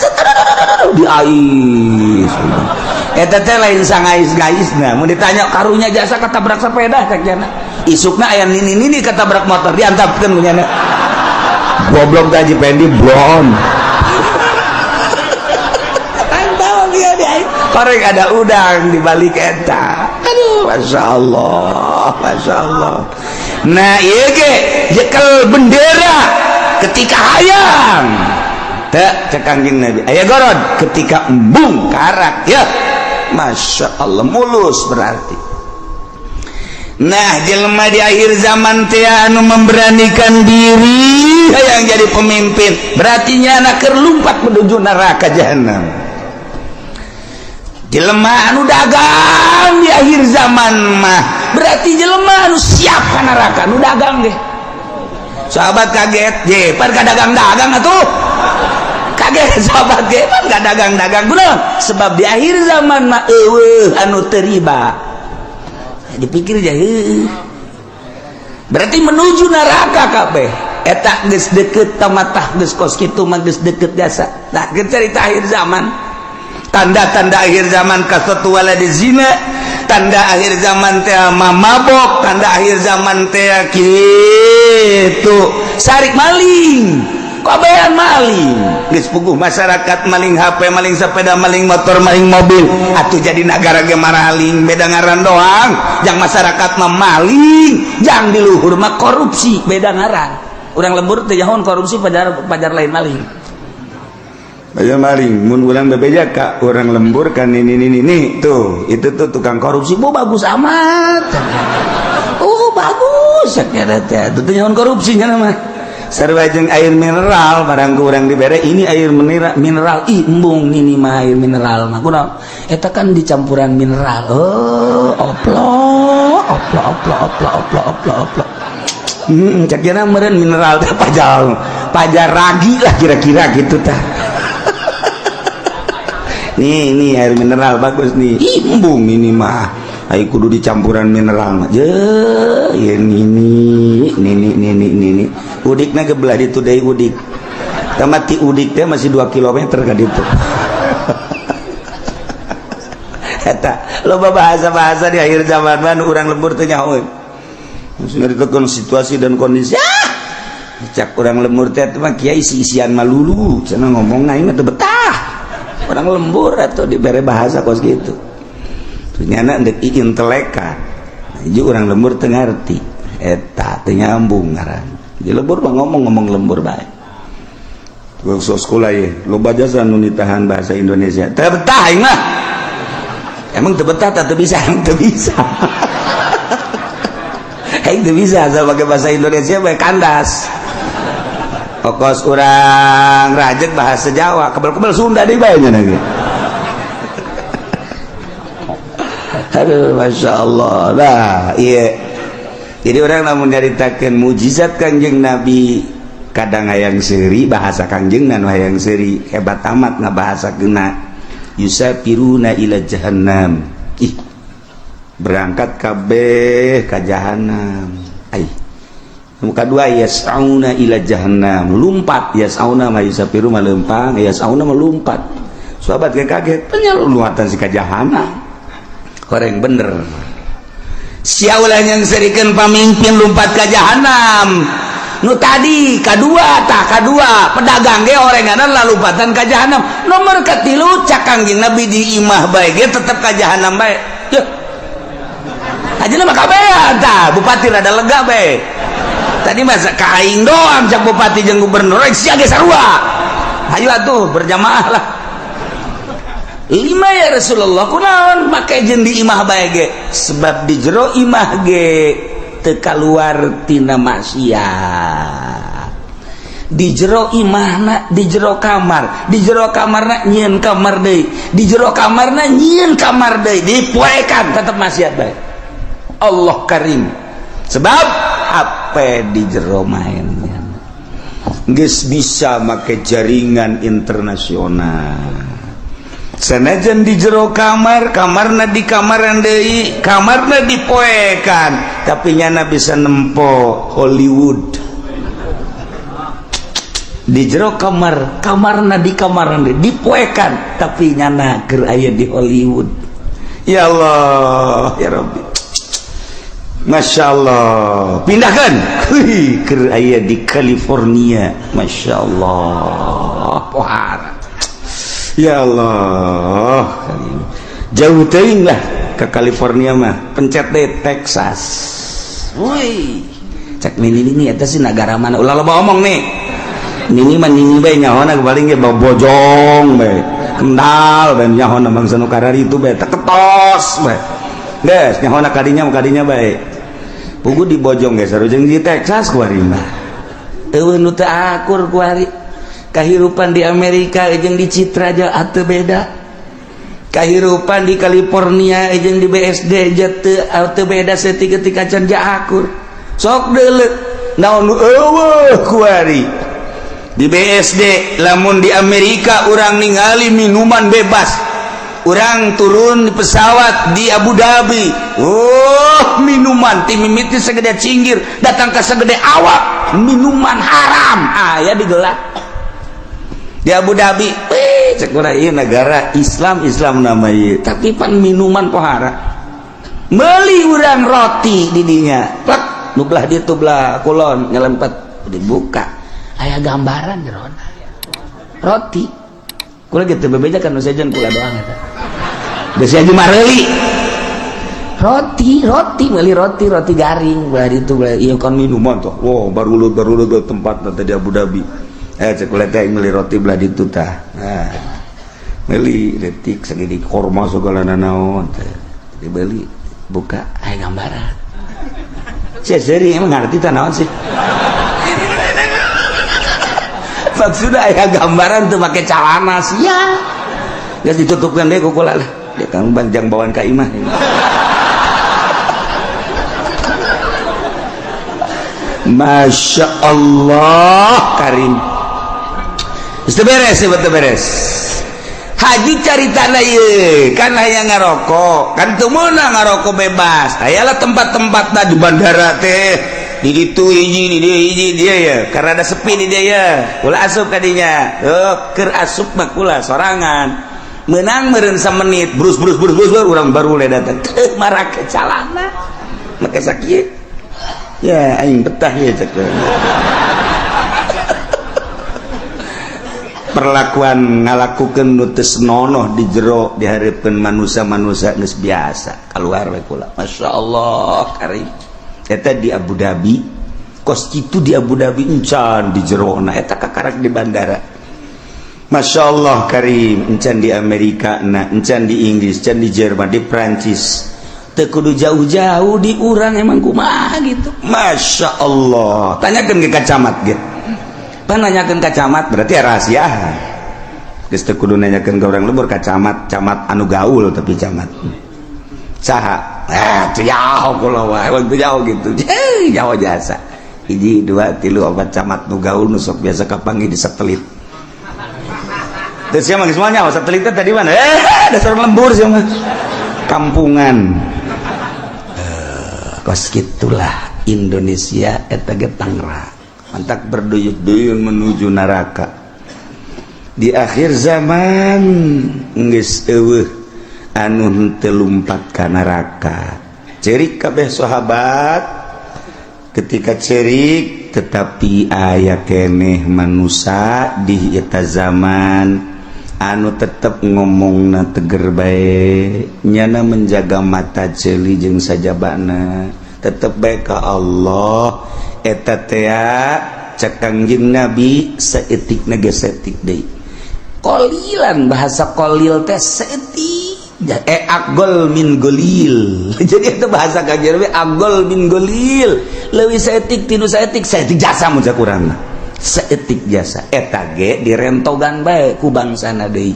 di ais. Eta teh lain sangais-gaisna. Mun ditanya karunya jasa ketabrak sepeda cek jana. Isukna aya nini-nini ketabrak motor diantapkeun ku nyana. Goblok teh Haji Pendi blon. Antau dia di ais. Korek ada udang di balik eta. Aduh, Masya Allah, Masya Allah. Nah, ieu ge jekel bendera ketika hayang. Teu cek Kangjeng Nabi. Aya gorod ketika embung karak ya. Masya Allah mulus berarti. Nah, jelema di akhir zaman teh anu memberanikan diri yang jadi pemimpin, berarti nyana keur lumpat menuju neraka jahanam. Jelema anu dagang di akhir zaman mah berarti jelema anu siap ka neraka, nu dagang deh. Sahabat kaget, je pan ka dagang-dagang atuh. Kaget sahabat ge, pan ka dagang-dagang kunaon? Sebab di akhir zaman mah eueuh anu teu riba. Dipikir aja, berarti menuju neraka kabeh eta geus deket tamatah, geus kos kitu mah geus deket jasa. Nah, cerita akhir zaman, tanda-tanda akhir zaman kasatu waladi zina, tanda akhir zaman teh mabok, tanda akhir zaman teh kitu sarik maling, kabehan maling, geus puguh masyarakat maling HP, maling sepeda, maling motor, maling mobil. Atuh jadi nagara ge maraling, beda ngaran doang. Jang masyarakat mah maling, jang di luhur mah korupsi, beda ngaran. Urang lembur teh jahon korupsi, pajar pajar lain maling. Banyak maling, mun urang bebeja ka orang lembur kan, ini tuh, itu tuh tukang korupsi, bu bagus amat. Oh, bagus kira teh. Itu teh nyahoan korupsinya mah. Sarua jeung air mineral, barang ku urang dibere ini air mineral, mineral, ih embung ini mah air mineral mah. Kunaon? Eta kan dicampuran mineral. Oh, oplo, oplo, oplo, oplo, oplo, oplo, oplo. Cek kira meureun mineral teh pajar pajar ragi lah kira-kira gitu tah. Nih, ini air mineral bagus nih. Ih, embung ini mah. Ayo kudu dicampuran mineral mah. Je, ini ini ini ini ini ini. Udikna ke belah ditu deui udik. Tamat ti udik teh masih 2 km ka ditu. Eta loba bahasa-bahasa di akhir zaman mah nu urang lembur teh nyahoeun. Nyaritakeun situasi dan kondisi. Ah! Cak urang lembur teh mah kiai isi-isian malulu, cenah ngomong aing mah teu betah. Orang lembur atau dibere bahasa kos gitu. Ternyata ndek intelekan. Nah, orang lembur teu ngarti. Eta teu nyambung ngaran. Di lembur mah ngomong-ngomong lembur bae. Gua sekolah ye, loba jasa nu nitahan bahasa Indonesia. Teu betah aing mah. Emang teu betah teu bisa, emang teu bisa. Aing teu bisa asal pakai bahasa Indonesia bae kandas. Okos urang rajek bahasa Jawa, kebel-kebel Sunda deui bae nya ge. Aduh, Masya Allah. Nah, iya. Jadi orang lamun nyaritakeun mujizat Kangjeng Nabi, kadang hayang seuri bahasa Kangjeng nu hayang seuri hebat amat ngabahasakeunna. Yusafiruna ila jahannam. Ih, berangkat kabeh ka jahannam. Ai. Muka dua yas'auna ila jahannam, lumpat yas'auna ma yusafiru ma lempang, yas'auna ma lumpat. Sahabat kaget, penyaluatan si ka jahannam. Horeng bener. Sia ulah nyangserikeun pamimpin lumpat ka jahanam. Nu tadi kadua tah kadua pedagang ge orenganan lalumpatan ka jahanam. Nomor katilu cak Kangjeng Nabi di imah bae ge tetep ka jahanam bae. Yeuh. Ajeuna mah kabehan tah, bupati rada lega bae. Tadi masa ka aing doang cak bupati jeung gubernur, sia ge sarua. Hayu atuh berjamaah lah. Lima ya Rasulullah, kunaon make jeung di imah bae ge? Sebab di jero imah ge teu kaluar tina maksiat. Di jero imahna, di jero kamar, di jero kamarna nyieun kamar deui, di jero kamarna nyieun kamar deui, dipoekan tetep maksiat bae. Allah Karim. Sebab HP di jero main geus bisa make jaringan internasional. Sanajan di jero kamar, kamarna di kamaran deui, kamarna dipoekan, tapi nyana bisa nempo Hollywood. Di jero kamar, kamarna di kamaran deui, dipoekan, tapi nyana keur aya di Hollywood. Ya Allah, ya Rabbi. Masya Allah, pindahkan keur aya di California. Masya Allah, pohara. Ya Allah, jauh teuing lah ke California mah, pencet deh Texas. Woi, cek nini nini eta sih negara mana? Ulah loba omong nih. Nini mah nini bae nyahona paling ge bojong bae. Kendal bae nyahona bangsa nu kararitu bae teketos bae. Geus nyahona kadinya mah kadinya bae. Pugu di Bojong ge sarua jeung di Texas kuari mah. Eueuh nu teu akur kuari. Kahirupan di Amerika jeung di Citra aja teu beda. Kahirupan di California jeung di BSD aja teu beda saeutik ketika can akur. Sok deuleu naon nu eueuh kuari. Di BSD lamun di Amerika urang ningali minuman bebas. Urang turun di pesawat di Abu Dhabi, oh minuman ti mimiti segede cinggir datang ke segede awak, minuman haram aya digelar di Abu Dhabi. Wih, cek urang ieu negara Islam, Islam nama ieu, tapi pan minuman pohara. Meuli urang roti di dinya, plak nu belah ditu belah kulon nyelempet, dibuka aya gambaran jerona roti. Kula gitu bebeja kan nu sejen kula doang eta. Geus aja mareuli. Roti, roti, meuli roti, roti garing belah ditu belah ieu kan minuman tuh. Wah, baru baru ke tempat tadi di Abu Dhabi. Cek kula teh meuli roti belah ditu tah. Nah, meuli detik segede korma segala nanaon teh. Dibeli, buka aya gambaran. Sia seuri emang ngarti tah naon sih? Maksudnya aya gambaran tuh make calana sia. Geus ditutupkeun deui ku kula lah. Dia kan banjang bawaan ka imah. Masya Allah Karim. Geus teu beres, teu beres. Haji caritana ieu kan hayang ngarokok, kan teu meunang ngarokok bebas. Ayalah tempat-tempatna di bandara teh. Di ditu hiji, di dieu hiji dia ya. Karena ada sepi di dia ya. Kula asup kadinya. Oh, keur asup mah kula sorangan. Menang meureun samenit, brus brus brus brus urang baru le datang. Teu marake calana. Make sakieu. Ya aing betah ya cek. Perlakuan ngalakukeun nu teu senonoh di jero dihareupeun manusia-manusia geus biasa. Kaluar we kula. Masyaallah karim. Eta di Abu Dhabi, kos kitu di Abu Dhabi encan di jerona eta kakarak di bandara. Masya Allah karim, encan di Amerika na, encan di Inggris, encan di Jerman, di Prancis. Teu kudu jauh-jauh di urang emang kumaha gitu. Masya Allah. Tanyakeun ke camat ge. Pan nanyakeun ka camat berarti rahasia. Geus teu kudu nanyakeun ka urang lembur ka camat, camat anu gaul tapi camat. Saha? Teu jauh kula wae, teu jauh gitu. Jauh jasa. Hiji, dua, tilu, opat camat nu gaul nu sok biasa kapanggih di satelit. Terus siapa semuanya satelitnya tadi mana? Dasar lembur siapa? Kampungan. Kos gitulah Indonesia eta ge Tangerang. Mantak berduyun-duyun menuju neraka. Di akhir zaman geus eueuh anu henteu lumpat ka neraka. Cerik kabeh sahabat ketika cerik tetapi aya keneh manusia di eta zaman anu tetep ngomongna teger bae, nyana menjaga mata ceuli jeung sajabana tetep bae ka Allah. Eta tea cek Kangjeng Nabi saeutikna ge saeutik deui. Qolilan bahasa qolil teh saeutik agol min golil. Jadi itu bahasa Kangjeng Nabi agol min golil, leuwih saeutik tinu saeutik, saeutik jasa mun sakurangna. Saeutik jasa eta ge direntogan bae ku bangsana deui.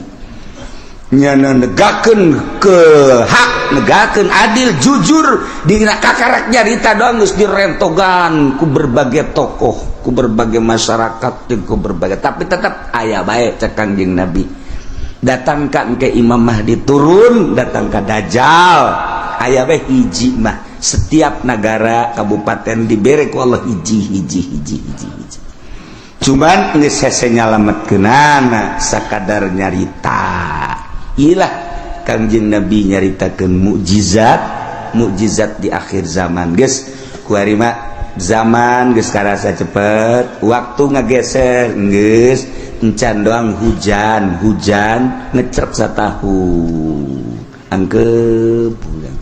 Nyana negakeun ke hak, negakeun adil, jujur dina kakarak nyarita doang geus direntogan ku berbagai tokoh, ku berbagai masyarakat, jeung ku berbagai, tapi tetap aya bae cek Kangjeng Nabi. Datangkan ke Imam Mahdi turun, datang ke Dajjal aya bae hiji mah. Setiap negara kabupaten dibere ku Allah hiji hiji hiji hiji hiji. Cuman geus hese nyalametkeunana sakadar nyarita. Ilah Kangjeng Nabi nyaritakeun mukjizat, mukjizat di akhir zaman. Geus kuari mah zaman geus karasa cepet, waktu ngageser geus encan doang hujan, hujan ngecrek satahun. Angkep urang.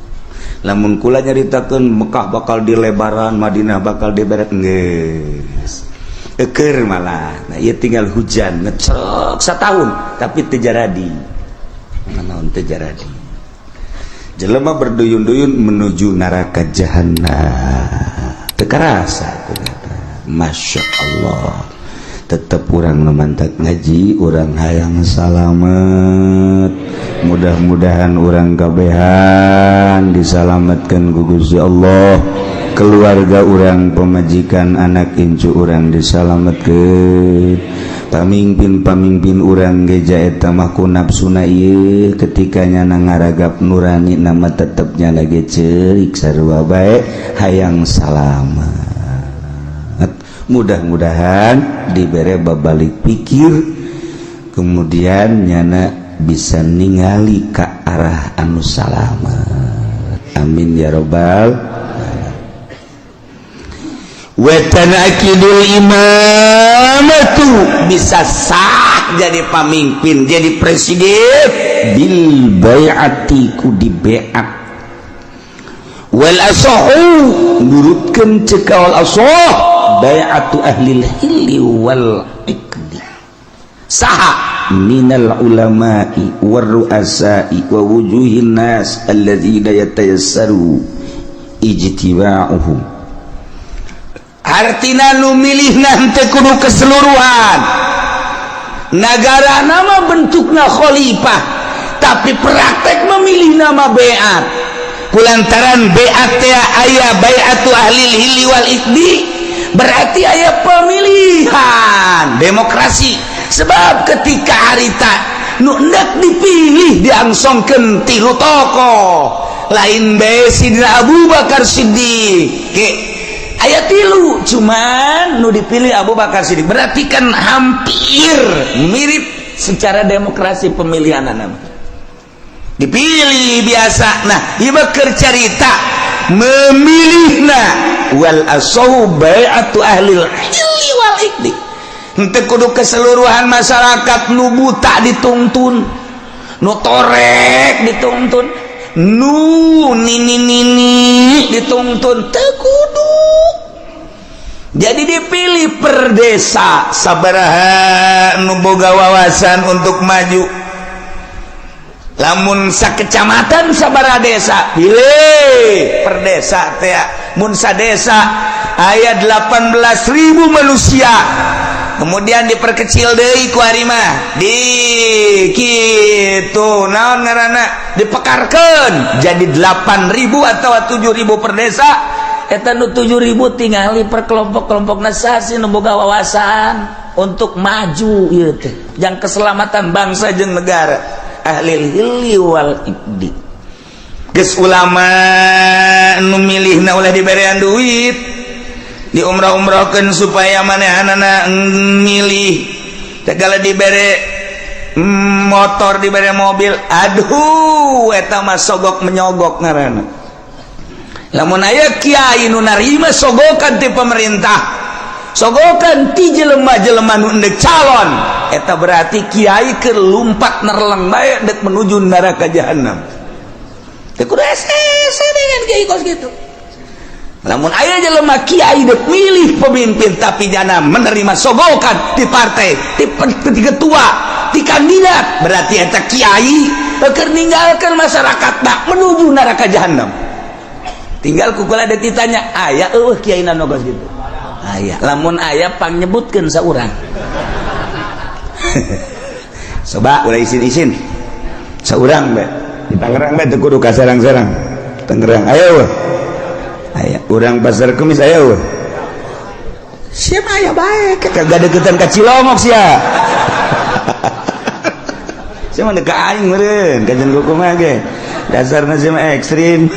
Lamun kula nyaritakeun Mekah bakal dilebaran, Madinah bakal diberet geus. Eker malah. Nah, ieu tinggal hujan ngecrek satahun tapi teu jaradi. Naon teu jaradi. Jelema berduyun-duyun menuju neraka jahanam. Teu karasa. Masya Allah, tetap urang nu mantak ngaji, urang hayang salamet. Mudah-mudahan urang kabehan disalamatkan ku Gusti Allah, keluarga urang, pemajikan, anak incu urang disalamatkan, pamimpin-pamimpin urang geja. Eta mah ku nafsuna ieu, ketika nyana ngaragap nurani nama tetepnya lagi cerik sarua bae hayang salamat. Mudah-mudahan dibere babalik pikir, kemudian nyana bisa ningali ke arah anu salamat. Amin ya robbal. Watanakidul imamatu, bisa sah jadi pemimpin, jadi presiden, bil bai'ati, ku di baiat. Wal asahu, nurutkeun cek wal asah, bai'atu ahlil hilli wal iqdi. Saha? Minal ulama'i war ru'asa'i wa wujuhin nas alladzina yatayassaru ijtiba'uhum. Artina nu milih nanti kudu keseluruhan negara. Nama bentukna khalifah, tapi praktek memilih nama beat. Kulantaran beat ya aya bai'atu ahlil hilli wal iqdi, berarti aya pemilihan demokrasi. Sebab ketika harita nu endek dipilih diangsongkeun tilu tokoh, lain bae Sidina Abu Bakar Siddiq. Aya tilu, cuman nu dipilih Abu Bakar Siddiq. Berarti kan hampir mirip secara demokrasi pemilihan nama dipilih biasa. Nah, ieu keur carita memilihna. Wal asahu bai'atu ahlil hilli wal iqdi. Henteu kudu keseluruhan masyarakat. Nu buta dituntun, nu torek dituntun, nu nini nini dituntun, teu kudu. Jadi dipilih per desa sabaraha nu boga wawasan untuk maju. Lamun sakecamatan sabaraha desa, pilih per desa teh. Mun sadesa aya 18.000 manusia, kemudian diperkecil deui ku ari mah di kitu, naon ngaranna, dipekarkeun jadi 8000 atau 7000 per desa. Eta nu 7000 tingali per kelompok-kelompok nasasi nu boga wawasan untuk maju ieu teh yang keselamatan bangsa jeung negara, ahli hilli wal iqdi. Geus ulama nu milihna ulah diberean duit, diumrah-umrahkeun supaya manehanana milih. Segala dibere motor, dibere mobil, aduh, eta mah sogok menyogok ngaranna. Lamun aya kiai nu narima sogokan ti pemerintah, sogokan ti jelema-jelema nu endek calon, eta berarti kiai keur lumpat nerleng bae dek menuju neraka jahanam. Teu kudu hese dengan kiai kos gitu. Lamun aya jelema kiai dek milih pemimpin, tapi jana menerima sogokan di partai, di ketua, di kandidat, berarti eta kiai keur ninggalkeun masyarakat tak menuju neraka jahanam. Tinggal kukula ada ditanya, aya eueuh kiai nu kos gitu? Aya? Lamun aya, pangnyebutkeun saurang. Coba ulah isin-isin, saurang be di Tangerang be, teu kudu ka Serang-serang. Tangerang aya eueuh? Aya. Urang Pasar Kemis aya eueuh? Siapa aya bae, kagak deketan ka Cilongok sia. Sia mah ka aing meureun, kajian kumaha ge. Dasarna sia mah ekstrim.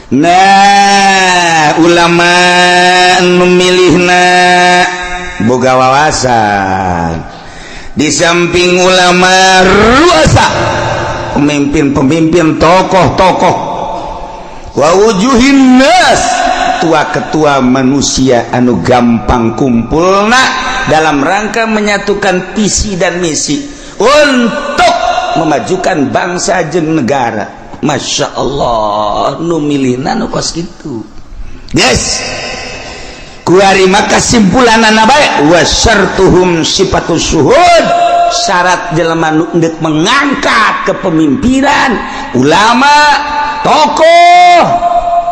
Nah, ulama memilihna boga wawasan. Di samping ulama, ruasa, pemimpin-pemimpin, tokoh-tokoh, wa wujuhin nas, ketua-ketua manusia anu gampang kumpulna dalam rangka menyatukan visi dan misi untuk memajukan bangsa jeung negara. Masya Allah, nu milihna nu kos kitu. Guys, kuari maka kesimpulan bae, wa syartuhum sifatus syuhud. Syarat jelema nu endek mengangkat kepemimpinan, ulama, tokoh,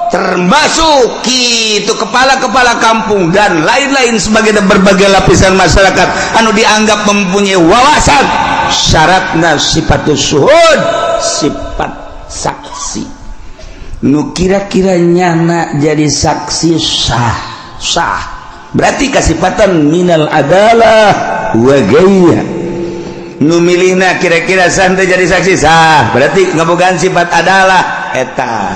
termasuk itu kepala-kepala kampung dan lain-lain sebagai berbagai lapisan masyarakat anu dianggap mempunyai wawasan, syaratna sifatus syuhud, sifat saksi. Nu kira-kira nyana jadi saksi sah, sah berarti kasifatan minal adalah wa gaya. Nu milihna kira-kira santai jadi saksi sah, berarti ngabogaan sifat adalah eta.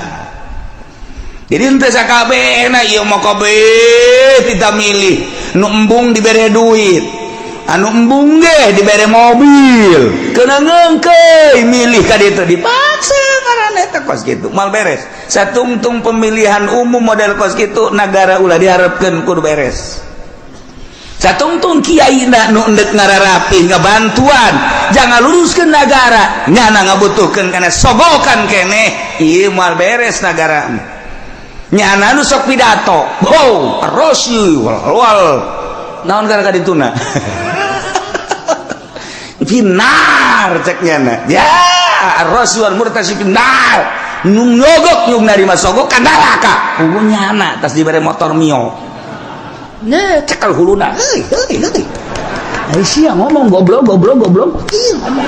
Jadi ente sakabehna ieu mah kabeh tidak milih. Nu embung dibere duit, anu embung ge dibere mobil, kena ngeungkeuy milih ka ditu, dipaksa karena eta kos kitu mal beres. Satungtung pemilihan umum model kos kitu, negara ulah diharapkeun kudu beres. Satungtung kiai na nu endek ngararapi ngabantuan jangan luruskeun negara, nyana ngabutuhkeun kana sogokan keneh, ieu moal beres negara. Nyana nu sok pidato, oh rosi wal wal naon kana kadituna finnar, cek nyana ya rosi wal murtasi finnar. Nu nyogok, nu narima sogok ka neraka. Puguh nyana tas dibere motor Mio. Nah, cekel huluna, heuy heuy heuy. Ai sia ngomong goblok goblok goblok. Ih, ngomong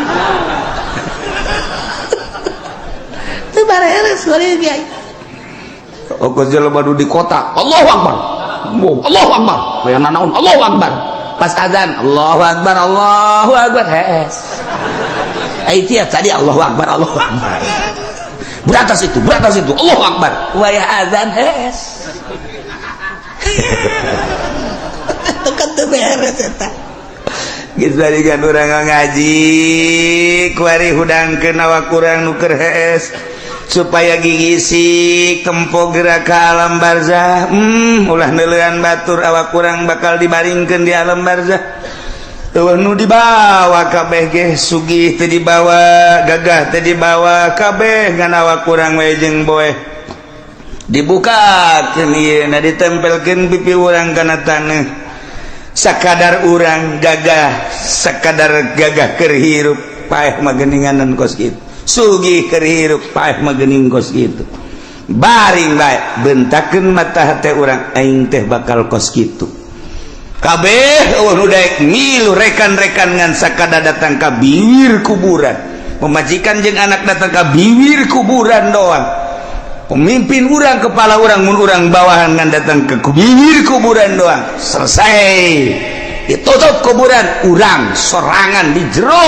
teu bareres kuari kiai. Ongkos jelema nu di kota, Allahu Akbar. Oh, Allahu Akbar. Aya nanaon Allahu Akbar. Pas azan, Allahu Akbar, Allahu Akbar. Hees. Ai tiap tadi Allahu Akbar, Allahu Akbar. Beratas itu, beratas itu, Allahu Akbar. Wayah azan hees. Itu kan teu beres eta. Geus barikan urang ngaji, kuari hudangkeun awak urang nu keur hees supaya gigisik tempo gerak ke alam barzah. Ulah neuleuan batur, awak kurang bakal dibaringkeun di alam barzah. Eueuh nu dibawa kabeh ge, sugih teu dibawa, gagah teu dibawa, kabeh ngan awak kurang we jeung boeh. Dibukakeun ieu na, ditempelkeun pipi urang kana taneuh. Sakadar urang gagah, sakadar gagah keur hirup, paeh mah geuninganan kos kitu. Sugih keur hirup, paeh mah geuning kos kitu. Baring bae, bentakeun mata hate urang, aing teh bakal kos kitu. Kabeh eueuh nu daek milu rekan-rekan ngan sakada datang ka bibir kuburan. Pemajikan jeung anak datang ka bibir kuburan doang. Pemimpin urang, kepala urang, mun urang bawahan ngan datang ke bibir kuburan doang. Selesai, ditutup kuburan, urang sorangan di jero,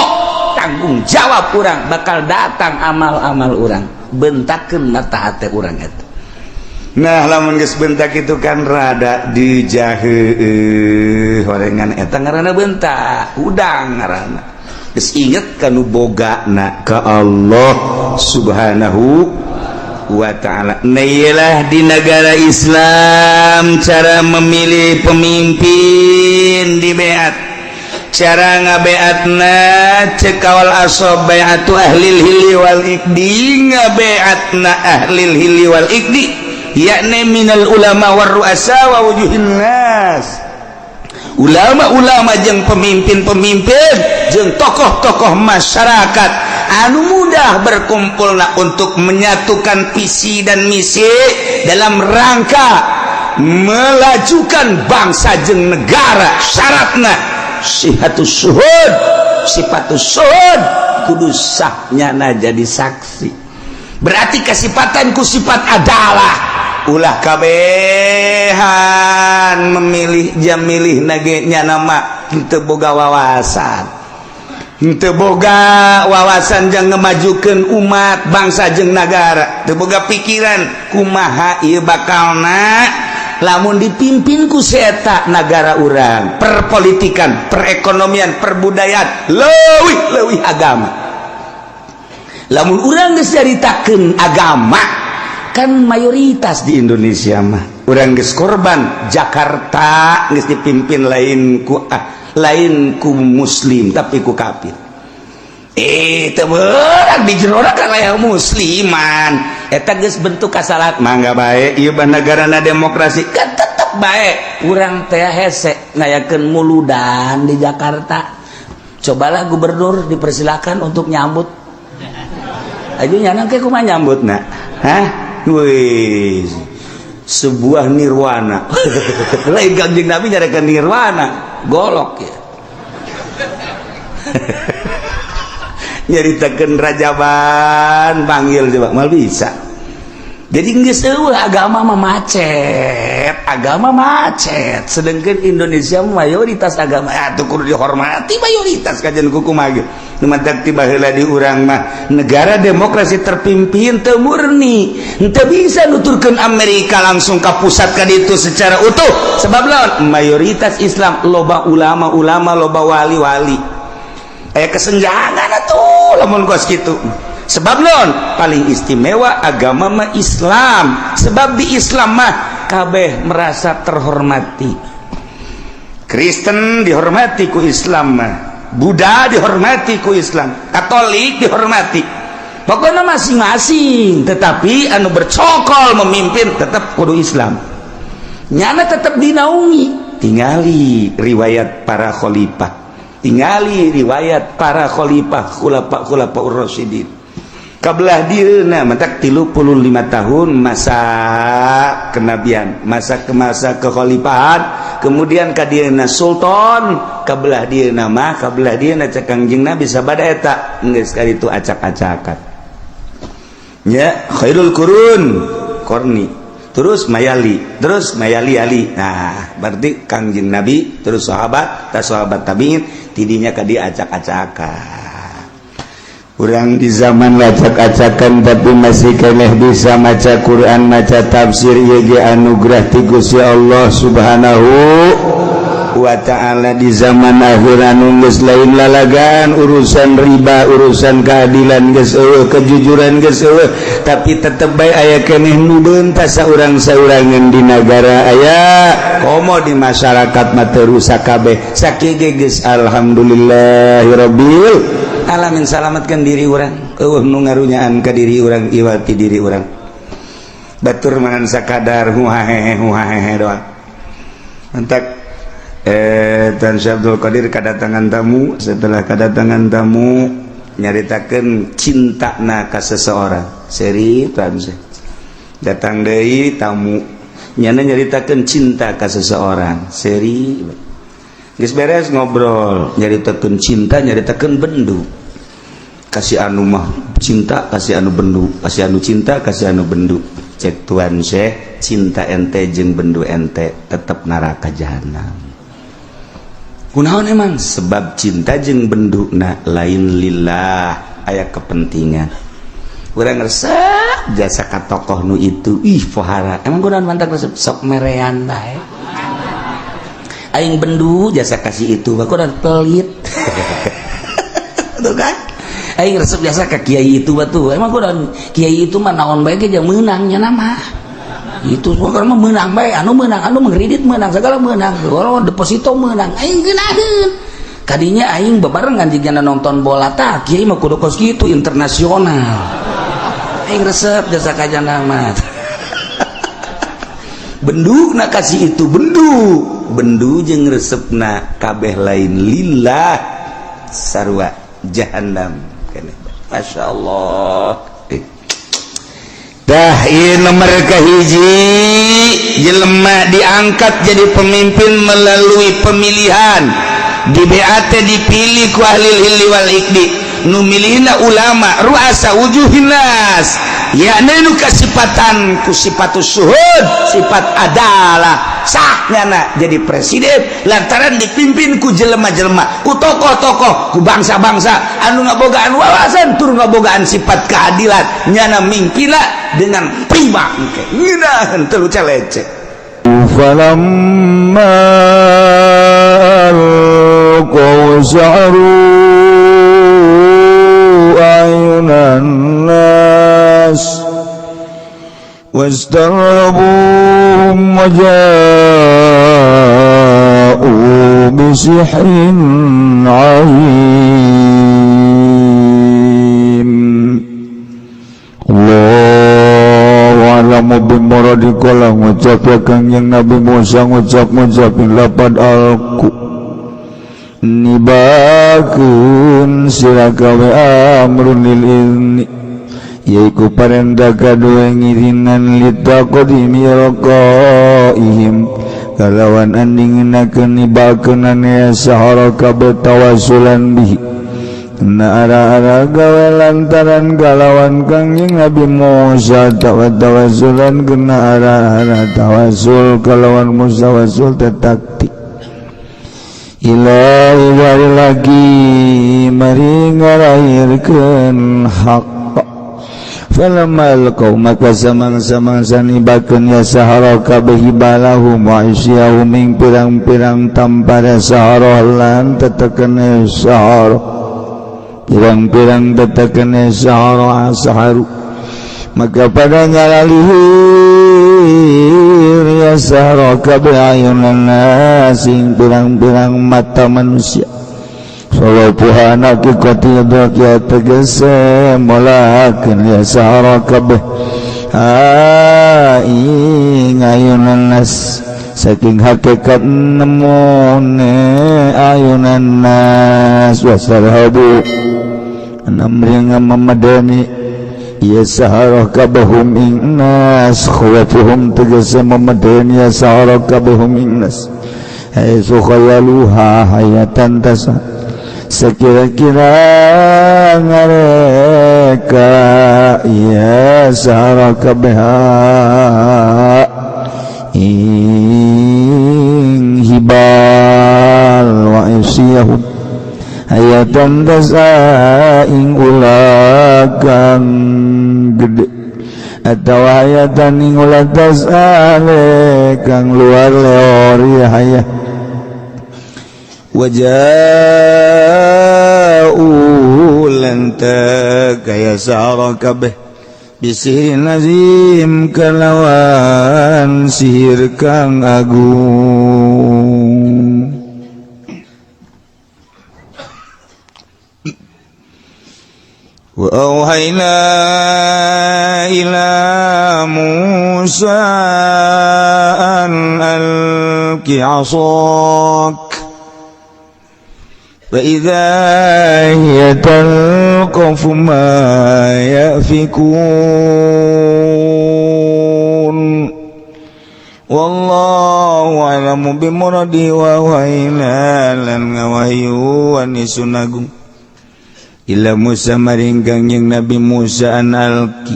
tanggung jawab urang, bakal datang amal-amal urang. Bentakeun mata hati urang eta. Nah, lamun geus bentak itu kan rada dijahe horengan, eta ngaranna bentak udang, ngaranna geus inget kanu bogana ka Allah Subhanahu wa ta'ala. Nah, iyalah di negara Islam cara memilih pemimpin di beat, cara ngabeatna cek kawal asob bai'atu ahlil hilli wal iqdi. Ngabeatna ahlil hilli wal iqdi, yakni minal ulama war ru'asa wa wujuhin nas, ulama-ulama jeung pemimpin-pemimpin jeung tokoh-tokoh masyarakat anu mudah berkumpulna untuk menyatukan visi dan misi dalam rangka melajukan bangsa jeung negara. Syaratna sihatus syuhud, sifatus syuhud, kudu sahnya jadi saksi, berarti kesifatan ku sifat adalah. Ulah kabehan memilih jam milih nage nama henteu boga wawasan, henteu boga wawasan jang ngemajukeun umat, bangsa jeung negara, teu boga pikiran kumaha ieu bakalna lamun dipimpin ku si eta nagara urang, perpolitikan, perekonomian, perbudayaan, leuwih leuwih agama. Lamun urang geus nyaritakeun agama kan mayoritas di Indonesia mah urang geus korban. Jakarta geus dipimpin lain ku lain ku muslim tapi ku kafir. Eh, teu beurang di jero kan aya musliman. Eta geus bentuk kasalahan. Mangga bae ieu mah negarana demokrasi kan tetep bae urang teh hese ngayakeun muludan di Jakarta. Cobalah gubernur dipersilakan untuk nyambut. Ayo nyana ke kumaha nyambut nak? Hah? Wih, sebuah nirwana. Lain Kanjeng Nabi nyarekan nirwana, golok ya. Nyaritakeun rajaban panggil coba mal bisa. Jadi geus eueuh agama mah macet, agama macet. Sedangkan Indonesia mayoritas agama atuh kudu dihormati mayoritas kajian kumaha ge. Nu matak ti baheula di urang mah negara demokrasi terpimpin teu murni. Henteu bisa nuturkeun Amerika langsung ka pusat ka ditu secara utuh. Sebab lawan mayoritas Islam loba ulama-ulama loba wali-wali. Aya kesenjangan atuh lamun kos kitu. Sebab non paling istimewa agama mah Islam. Sebab di Islam mah kabeh merasa terhormati. Kristen dihormati ku Islam mah, Buddha dihormati ku Islam, Katolik dihormati. Pokoknya masing-masing, tetapi anu bercokol memimpin tetap kudu Islam. Nyana tetap dinaungi. Tingali riwayat para khalifah, tingali riwayat para khalifah khulafa ur-rasyidin. Kabelah dieuna mentak 35 tahun masa kenabian, masa ke masa kekhalifahan, kemudian ka dieuna sultan, kabelah dieuna mah kabelah dieuna cek Kangjeng Nabi sabada eta geus kali itu acak-acakan. Nya khairul qurun qarni, terus mayali, terus mayali ali. Nah, berarti Kangjeng Nabi terus sahabat, tas sahabat tabiin tidinya ka dia acak-acakan. Urang di zaman acak-acakan tapi masih keneh bisa maca Quran, maca tafsir ieu ge anugerah ti Gusti Allah Subhanahu wa ta'ala. Di zaman akhir anu geus lain lalagan urusan riba, urusan keadilan geus eueuh, kejujuran geus eueuh, tapi tetep bae aya keneh nu beuntas saurang-saurangan di nagara aya komo di masyarakat mah teu rusak kabeh. Sakieu ge geus alhamdulillahirabbil alamin, salamatkan diri urang, eueuh nu ngarunyaan ka diri urang iwati diri urang. Batur mangan sakadar huhahehe huhahehe doang. Entak Tan Syekh Abdul Qadir kedatangan tamu, setelah kedatangan tamu nyaritakeun cintana ka seseorang. Seri Tan Syekh. Datang deui tamu nyana nyaritakeun cinta ka seseorang. Seri geus beres ngobrol nyaritakeun cinta, nyaritakeun bendu. Kasih anu mah cinta, kasih anu bendu, kasih anu cinta, kasih anu bendu. Cek Tuan Syekh, cinta ente jeung bendu ente tetep neraka jahanam. Kunaon emang? Sebab cinta jeung benduna lain lillah, aya kepentingan. Urang resep jasa ka tokoh nu itu, ih pohara. Emang kunaon mantak resep sok merean bae. Aing bendu jasa kasih itu, kunaon pelit. Tuh kan? Aing resep jasa ka kiai itu batu. Emang kunaon kiai itu mah naon bae ge jeung meunang nya mah. Itu pokoknya mah meunang bae, anu meunang, anu mengkredit meunang, segala meunang. Kalau deposito meunang, aing geunaheun. Kadinya aing bebarengan jigana nonton bola tah, kiai mah kudu kos kitu internasional. Aing resep jasa ka jana mah. Bendu na kasih itu bendu, bendu jeung resepna kabeh lain lillah sarua jahanam. Masya Allah. Dah ieu nomor kahiji jelema diangkat jadi pemimpin melalui pemilihan di BAT dipilih ku ahli hilli wal iqdi nu milihna ulama ruasa wujuhin nas yakni nu kasipatan ku sifatus syuhud sifat adalah sahnya jadi presiden lantaran dipimpin ku jelema-jelema ku tokoh-tokoh ku bangsa-bangsa anu ngabogaan wawasan tur ngabogaan sifat keadilan nyana mingpina dengan prima engke ngeunaheun teu lecek. فلما ألقوا سحروا أعين الناس واسترهبوهم وجاءوا بسحر عظيم. الله أعلم بمراده kala ngucap ya Kangjeng Nabi Musa ngucap-ngucapin lapat ألقوا. Nibakeun sira gawe amrun lil izni yaiku parentah kadue ngirinan litaqdimi raqaihim kalawan andinginakeun nibakeunana ya sahara kabeh tawassulan bihi na ara-ara gawe lantaran kalawan Kangjeng Nabi Musa tawassulan kena ara-ara tawassul kalawan Musa wasul taktik ilahi bari lagi mari ngarahirkeun hak falamma alqaw maka samang-samangsa nibakeun ya sahara kabeh hibalahum wa isyahum ing pirang-pirang tampara sahara lan tetekene sahara pirang-pirang tetekene sahara saharu maka pada ngalalihir ya sahara kabeh ayunan sing pirang-pirang mata manusia sawapuhana kikoti ya tegese molakeun ya sahara kabeh ing ayunan nas saking hakikat nemune ayunan nas wasarhabu anamringa memadani ya sahara kabehum ing nas khawafuhum tegese memadani ya sahara kabehum ing nas haitsu khayaluha hayatan tasa sekira-kira ngareka ya sahara kabeha ing hibal wa isyahum hayatan tasa ing ulakan gede atau hayatan ing ulah tasa kang luar leor ya hayah waja'u lanta kaya sahara kabeh bisihirin azim kalawan sihir kang agung. Wa auhayna ila Musa an alqi 'asak فإذا هي تلقف ما يأفكون والله أعلم بمراده وأوحينا lan ngawahyuan isun agung ila Musa maring Kangjeng Nabi Musa an alqi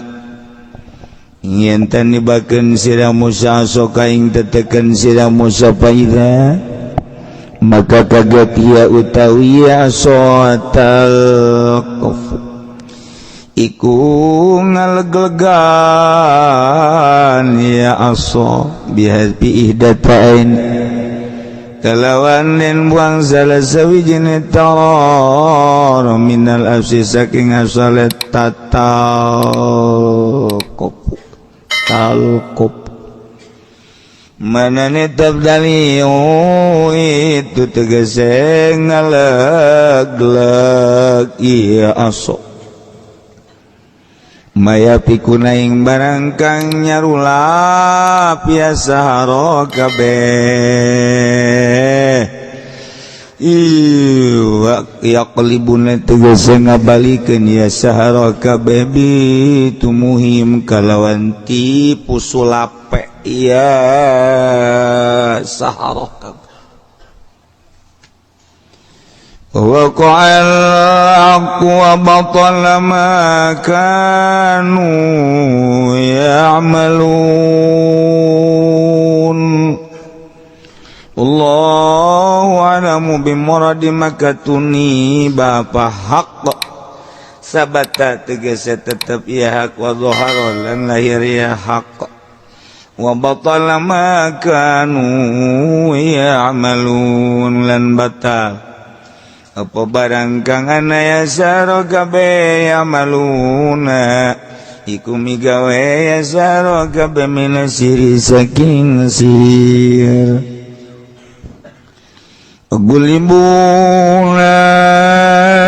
yen tan nibakeun sira Musa soka ing teteken sira Musa faida maka kaget ia utawi asotal kofu iku ngaleglegan ya aso bihadbi ihdatain kalawan den buang salah sawijine tarar minal afsi saking asale tatal kofu talqop manane tabdali itu tegese ngalegleg iya aso maya pikuna ing barang kang nyarulap ya sahara kabeh iwa yaqlibuna tegese ngabalikeun ya sahara kabeh bitumuhim kalawan tipu sulape ya sahara kabeh waqa'al haqqu wa batala ma kanu ya'malun. Allahu a'lamu bimuradi makatuni bapa haq sabata tegese tetep ya hak wa dhahara lan lahir ya haq wa batala ma kanu ya'malun lan batal apa barang kang ana ya saro kabeh yamaluna iku migawe ya saro kabeh minasiri saking sir gulibuna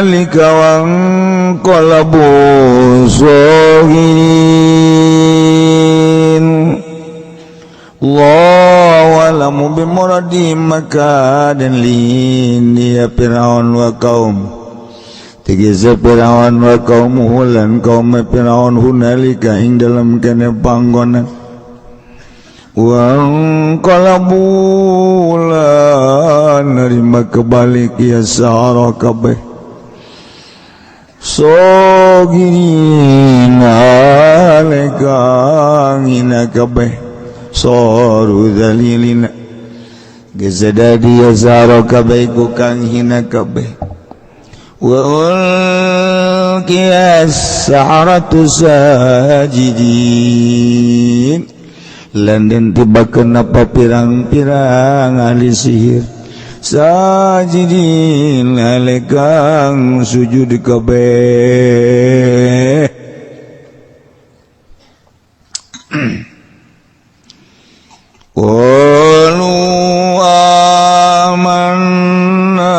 likawan qalabu sohirin. Allahu Allahu alamu bimuradi maka dan lin dia Firaun wa kaum tegese Firaun wa kaumuhu lan kaum Firaun hunalika ing dalam kene panggonan wa qalabu lan nerima kebalik ya sahara kabeh sogirina alekang hina kabeh soru dalilina gezadadi yazaro kabeh ku kang hina kabeh wa ulqiyas saharatu sajidin lan den tibakeun apa pirang-pirang ahli sihir sajidin alekang sujud kabeh. Qalu amanna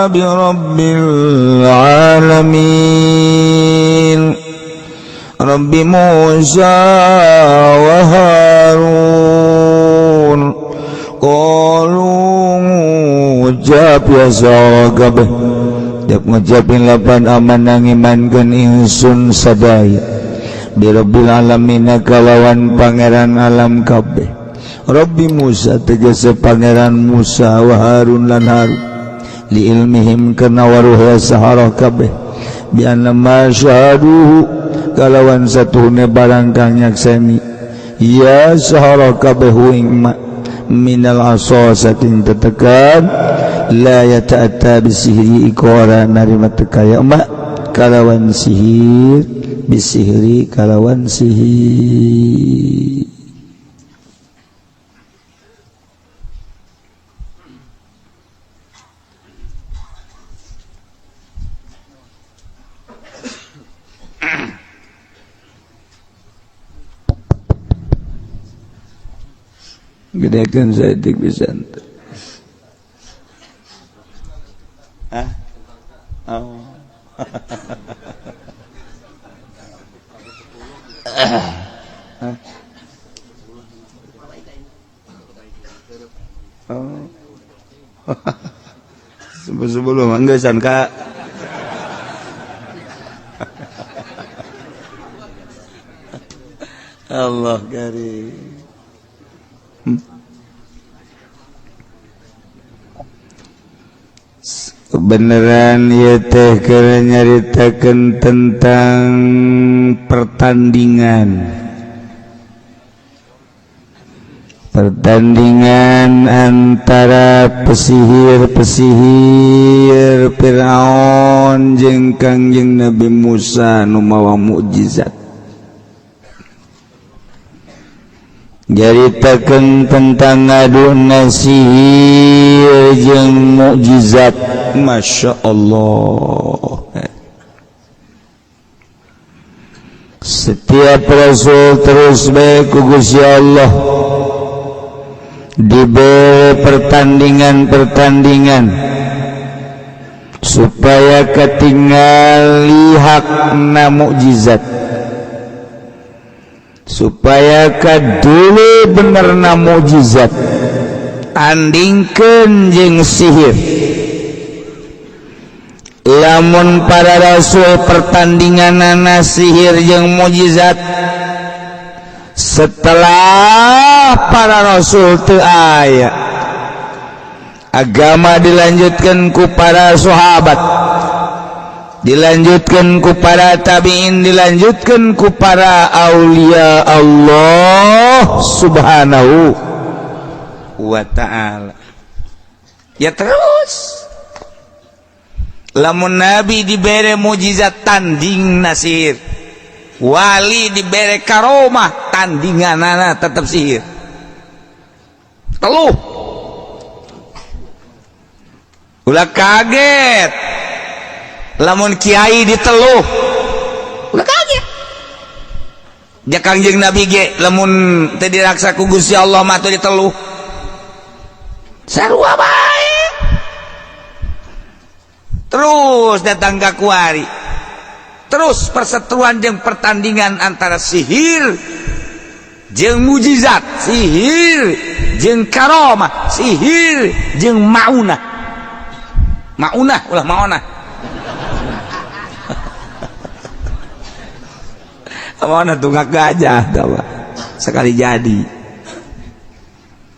bi rabbil alamin Rabbi Musa wa Harun. Qalu ngucap ya sawagabeh dap ngucapin lapan amanah ngimankeun ingsun sadaya bi rabbil alamin kalawan pangeran alam kabeh. Rabbi Musa tegese pangeran Musa wa Harun lan Harun li ilmihim kana waruh saharah kabeh bi anna ma syahaduhu kalawan satuhune barang kang nyakseni ya saharah kabeh ing minal asa saking tetekan la yata'atta bisihri iku ora narima teka ya ma kalawan sihir bisihri kalawan sihir. Gedekan saeutik pisan. Hah? Oh. Hah? Oh. Sebelum anggesan Kak. Allah karim. Kebenaran ya teh keur nyaritakeun tentang pertandingan. Pertandingan antara pesihir-pesihir Firaun jeung Kangjeng Nabi Musa nu mawa mukjizat. Nyaritakeun tentang ngaduna sihir jeung mukjizat. Masya Allah. Setiap rasul terus bae ku Gusti Allah diberi pertandingan-pertandingan supaya ketinggali hakna mukjizat, supaya kadulu benerna mukjizat tandingkeun jeung sihir. Lamun para rasul pertandinganana sihir jeung mukjizat, setelah para rasul teu aya, agama dilanjutkan ku para sahabat, dilanjutkan ku para tabi'in, dilanjutkan ku para aulia Allah subhanahu wa ta'ala. Ya terus lamun nabi dibere mukjizat tanding nasir, wali dibere karomah tandinganana tetap sihir. Teluh ulah kaget lamun kiai diteluh, ulah kaget. Ja Kangjeng Nabi ge lamun teu diraksa ku Gusti Allah mah teu diteluh, sarua bae. Terus datang ka kuari, terus perseteruan jeung pertandingan antara sihir Jeung mujizat, sihir jeung karomah, sihir jeung maunah. Maunah ulah maunah. Maunah tunggak gajah tawa. Sekali jadi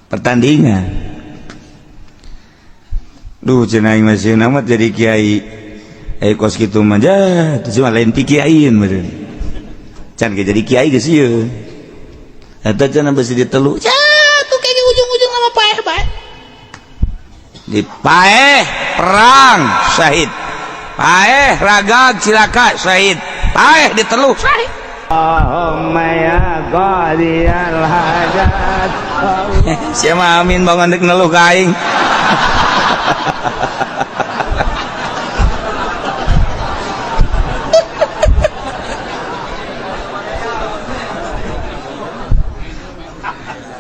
pertandingan. Duh cenah aing masih amat jadi kiai. Kos kitu mah jah, teu cuma lain ti kiaiin meureun. Can ge jadi kiai geus ieu. Eta cenah besi ditelu. Cah, tuh kayak ujung-ujung sama paeh bae. Di paeh perang syahid. Paeh ragag cilaka syahid. Paeh ditelu syahid. Allahumma ya qadiyal hajat. Sia mah amin bangun dek neluh ka aing.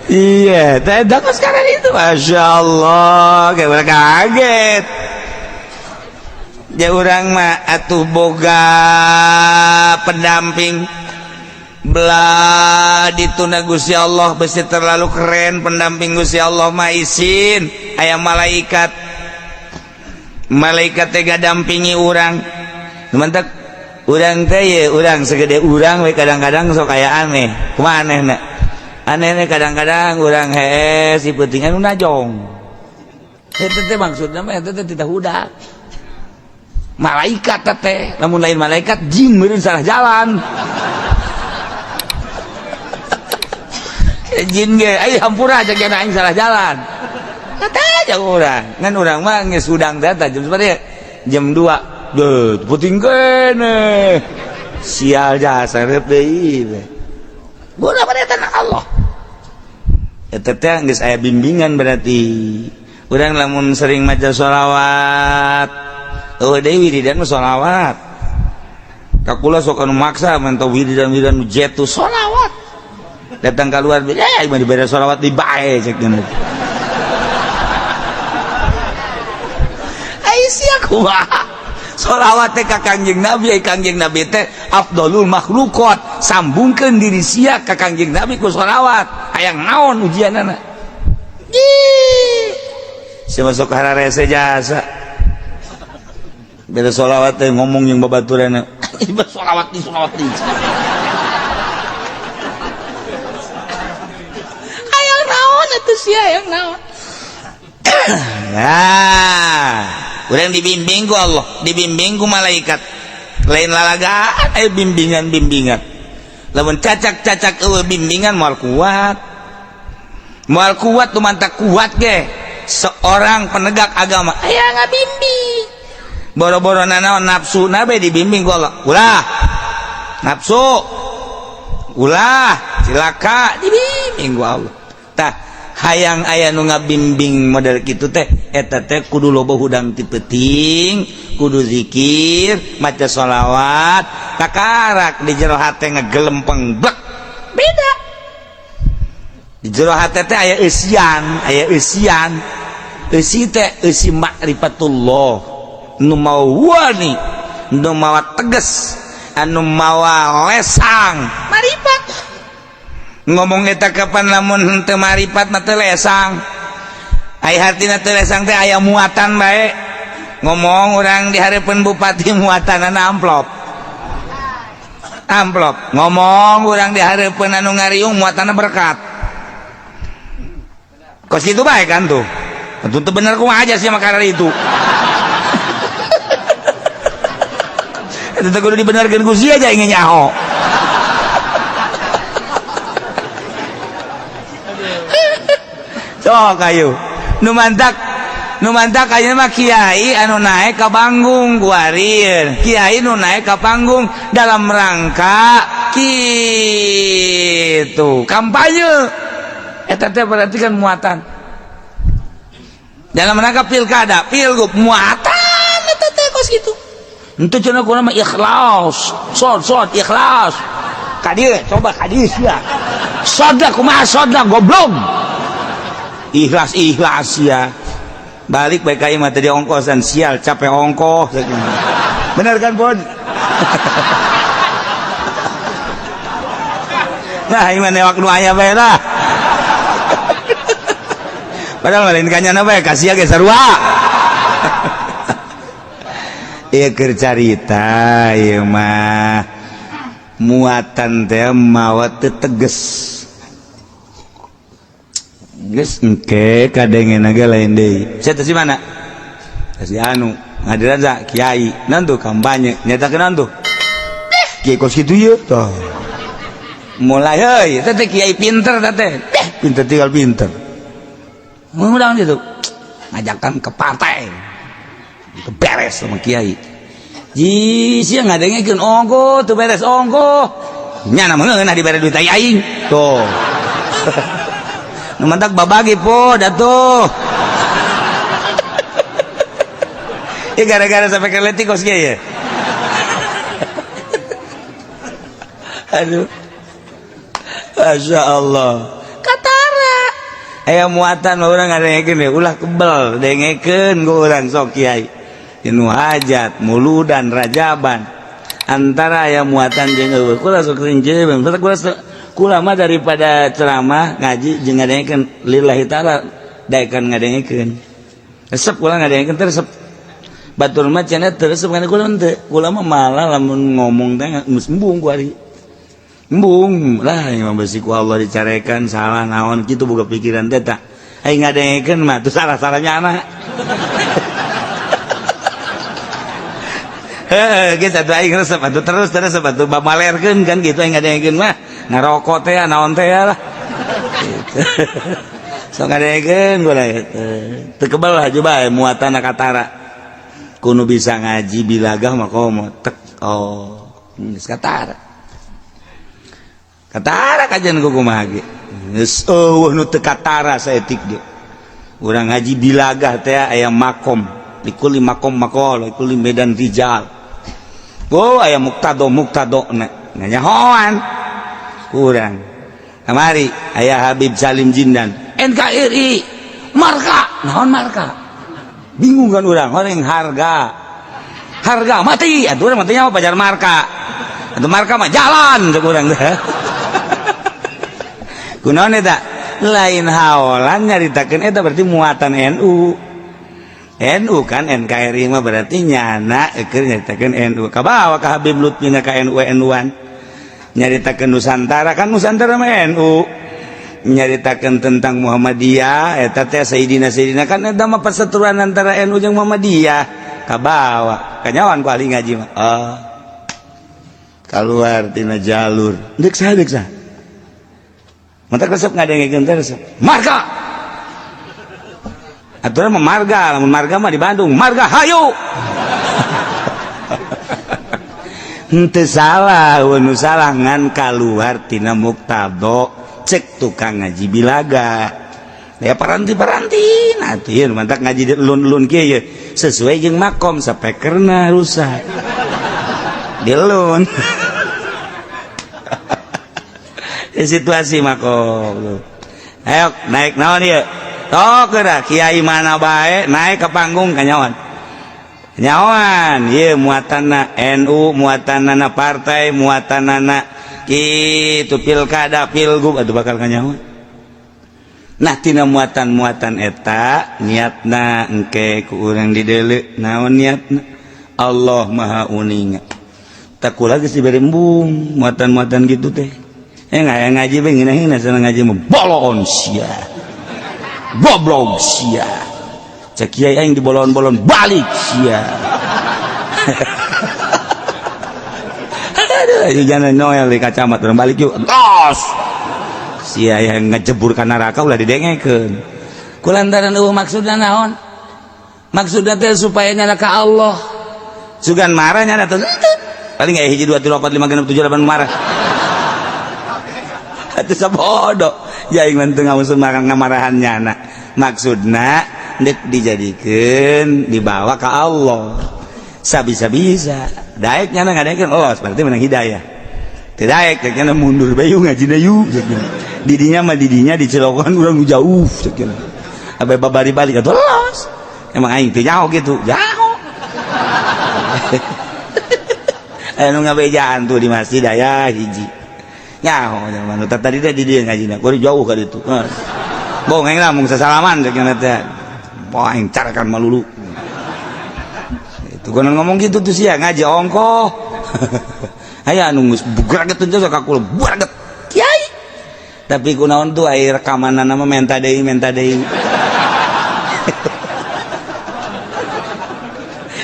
Iya, teh sekarang itu, masya Allah, kayak orang kaget. Ya orang mah atuh boga pendamping, belah dituna Gusti Allah besi terlalu keren pendamping Gusti Allah mah isin, aya malaikat, malaikat teh dampingi urang. Mantap, urang teh ye, urang segede urang we kadang-kadang sok aya aneh, kumaha anehna? Aneh kadang-kadang urang hees si peutingan nu najong. Eta teh maksudna mah eta teh tidak hudak. Malaikat teh, lamun lain malaikat jin meureun salah jalan. Jin ge ai hampura aja kana aing salah jalan. Kata aja urang. Ngan urang mah geus hudang teh jam sabaraha? Jam 2. Deuh, peuting keneh. Sial jasa reup deui. Guna pada tanah Allah. Eta teh geus aya bimbingan berarti. Urang lamun sering maca sholawat, eueuh deui wiridan mah sholawat. Ka kula sok anu maksa mantau wiridan-wiridan nu jetu sholawat. Datang keluar, eh mah dibere sholawat di bae cek geuna. Ai sia kumaha? Sholawat teh ka Kangjeng Nabi, ai Kangjeng Nabi teh afdalul makhluqat. Sambungkeun diri sia ka Kangjeng Nabi ku sholawat. Hayang naon ujianana? Ih. Sia masuk hararese jasa. Beda sholawat teh ngomong jeung babaturanna. Sholawat di sholawat di. Hayang naon atuh sia hayang naon? Nah, urang dibimbing ku Allah, dibimbing ku malaikat. Lain lalagaan aya bimbingan-bimbingan. Lamun cacak-cacak eueuh bimbingan moal kuat. Moal kuat tu mantak kuat ge. Seorang penegak agama aya ngabimbing. Boro-boro nanaon nafsu nabe dibimbing ku Allah. Ulah nafsu. Ulah cilaka dibimbing ku Allah. Tah hayang aya nu ngabimbing model kitu teh eta teh kudu loba hudang ti peuting, kudu zikir, maca sholawat, takarak di jero hate ngegelempeng blek. Beda. Di jero hate teh aya eusian, aya eusian. Eusi teh eusi makrifatullah. Nu mawa wani, nu mawa tegas, anu mawa lesang, marifat. Ngomong eta kapan lamun henteu maripat mah teu lesang. Ai hartina teu lesang teh aya muatan bae. Ngomong urang di hareupeun bupati muatanana amplop. Amplop. Ngomong urang di hareupeun anu ngariung muatanna berkat. Kos kitu bae kan tuh. Tentu teu bener kumaha aja sih makanan itu. Eta teh kudu dibenerkeun ku sia aja ingin nyaho. Sok ayo. Nu mantak ayeuna mah kiai anu naik ka panggung kuarir. Kiai nu naik ka panggung dalam rangka kitu kampanye. Eta teh berarti kan muatan. Dalam rangka pilkada, pilgub muatan eta teh kos kitu. Henteu cenah kuna mah ikhlas. Sod ikhlas. Ka dieu coba ka dieu sia. Sodna kumaha sodna goblok. Ikhlas ya. Balik baik ka imah tadi ongkosan sial capek ongkoh. Bener kan, Bon? Nah, aing mah newak nu aya bae lah. Padahal lain kanyana bae kasih ge sarua. Ieu keur carita ieu mah muatan teh mawa teu teges. Geus engke kadengeuna ge lain deui. Sia teh si mana? Si anu ngadiran sa kiai naon tuh kampanye nyatakeun naon tuh? Kiai kos kitu ieu tah. Mulai heuy teh teh kiai pinter teh teh. Pinter tinggal pinter. Ngundang gitu. Ngajakan ke partai. Itu beres sama kiai. Ji sia ngadengekeun ongko teu beres ongko. Nyana mah ngeunah dibere duit aing. Tuh. Nu mantak babagi po datuh. Ya gara-gara sampai ke letik kos kiai ya. Aduh. Masya Allah. Katara. Aya muatan mah urang ngadengekeun we ulah kebel dengekeun ku urang sok kiai. Nu hajat, muludan, rajaban. Antara aya muatan jeung eueuh. Kula sok sering jeung kula mah daripada ceramah ngaji jeung ngadengekeun lillahi taala daekan ngadengekeun. Resep kula ngadengekeun teh resep. Batur mah cenah teu resep kana kula henteu. Kula mah malah lamun ngomong teh geus embung ku ari. Embung lah yang besi ku Allah dicarekan salah naon kitu boga pikiran teh tah. Aing ngadengekeun mah teu salah-salahnya anak. Heeh, geus atuh aing resep atuh terus terus atuh bamalerkeun kan kitu aing ngadengekeun mah ngarokok teh naon teh lah. Gitu. Sok ngadengekeun kula teu kebel haju bae muatan katara. Kudu bisa ngaji bilagah mah komo tek oh geus katara. Katara kajian ku kumaha ge. Geus eueuh nu teu katara saeutik ge. Urang ngaji bilagah teh aya makom, likuli makom maqal, likuli medan rijal. Oh aya muktado muktado na nganyahoan kurang. Kamari aya Habib Salim Jindan NKRI marka naon marka. Bingung kan urang orang harga. Harga mati atuh urang matinya mah pajar marka. Atuh marka mah jalan cek urang teh. Kunaon eta? Lain haolan nyaritakeun eta berarti muatan NU. NU kan NKRI mah berarti nyana keur nyaritakeun NU. Kabawa ka Habib Lutfi ka NU NU-an. Nyaritakeun Nusantara kan Nusantara mah NU. Nyaritakeun tentang Muhammadiyah eta teh Sayyidina Sayyidina kan eta mah perseteruan antara NU jeung Muhammadiyah. Kabawa kanyawan ku ahli ngaji mah. Oh. Kaluar tina jalur. Deuk saha deuk saha? Mantak resep ngadengekeun teh resep. Marga. Aturan mah marga, lamun marga mah di Bandung, marga hayu. Henteu salah, nu salah ngan kaluar tina muktado cek tukang ngaji bilaga. Ya paranti-paranti nah tuh ieu mantak ngaji lun-lun kieu ye sesuai jeung makom sapekerna rusak. Dilun. Situasi makom. Ayo naik naon ieu? Tok geura kiai mana bae naik ke panggung kanyawan. Nyawan ieu muatanna NU, muatanna partai, muatanna kitu pilkada, pilgub atuh bakal kanyawan. Nah tina muatan-muatan eta niatna engke ku urang dideuleu naon niatna? Allah Maha Uninga. Tak kula geus dibere embung muatan-muatan kitu teh. Ngaji bae ngeunah-ngeunah sana ngaji mah bolon sia. Goblok sia. Cek kiai aing dibolon-bolon balik sia. Aduh, jangan noel di kacamata urang balik yuk. Tos. Sia yang ngejebur ka neraka ulah didengekeun. Kulantaran eueuh maksudna naon? Maksudna teh supaya nyana ka Allah. Sugan marah nyana teh. Paling aya 1 2 3 4 5 6 7 8 marah. Atuh sabodo. Ya aing mah teu ngamusun ngamarahan nyana. Maksudna deuk dijadikeun dibawa ka Allah. Sabisa-bisa. Daek nyana ngadengekeun oh berarti menang hidayah. Teu daek cek nyana mundur bae yuk ngajina yuk cek nyana. Didinya mah didinya dicelokan urang jauh cek nyana. Abe babari balik atuh los. Emang aing teu nyaho kitu. Nyaho. Anu ngabejaan tuh di masjid aya hiji. Nyaho jelema nu tadi teh di dieu ngajina, kuari jauh ka ditu. Bohong aing lah mung sasalaman cek nya teh. Wah, aing carakan malulu. Itu konon ngomong gitu tuh sia ngaji ongkoh. Aya anu geus bugraget teh ka kula, bugraget. Kiai. Tapi kunaon tuh air rekamanana mah menta deui, menta deui.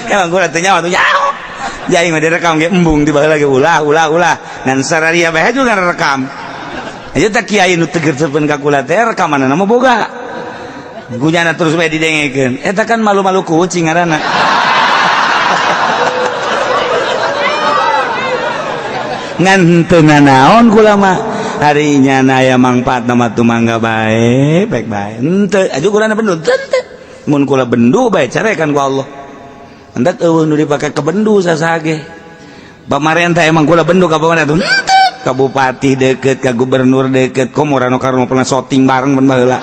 Emang kula teh nyawa tuh nyaho. Jadi mah direkam ge embung di baheula ge ulah ulah ulah. Ngan sararia bae juga rekam. Aja tak kiai nu teger sepen ka kula teh rekamanana mah boga. Gunyana terus bae didengekeun. Eta kan malu-malu kucing ngaranna. Ngan henteu nanaon kula mah. Hari nyana aya mangfaat mah tumangga bae, baik bae. Henteu aju kulana bendu teu. Mun kula bendu bae carekan ku Allah. Hendak eueuh nu dipake ke bendu sasage. Pamarentah emang kula bendu ka pamarentah henteu. Ka bupati deket, ka gubernur deket, komo Rano Karno pernah syuting bareng mun baheula.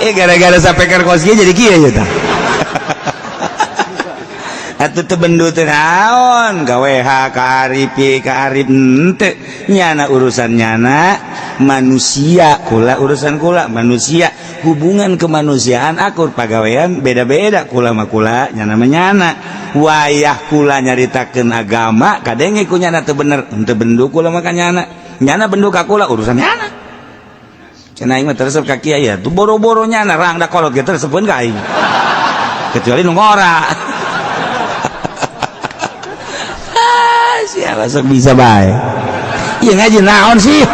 Gara-gara sapeker kos kieu jadi kieu ya tah. Atuh teu bendu teh naon, ka WH ka Arif ka Arif henteu. Nyana urusan nyana manusia, kula urusan kula manusia, hubungan kemanusiaan akur pagawean beda-beda kula mah kula nyana mah nyana. Wayah kula nyaritakeun agama kadenge ku nyana teu bener, henteu bendu kula mah ka nyana. Nyana bendu ka kula urusan nyana. Cenah aing mah teresep ka kiai ya, tuh boro-boro nyana rangda kolot ge teresepeun ka aing. Kecuali nu ngora. Siapa sok bisa bae. Ieu ngaji naon sih?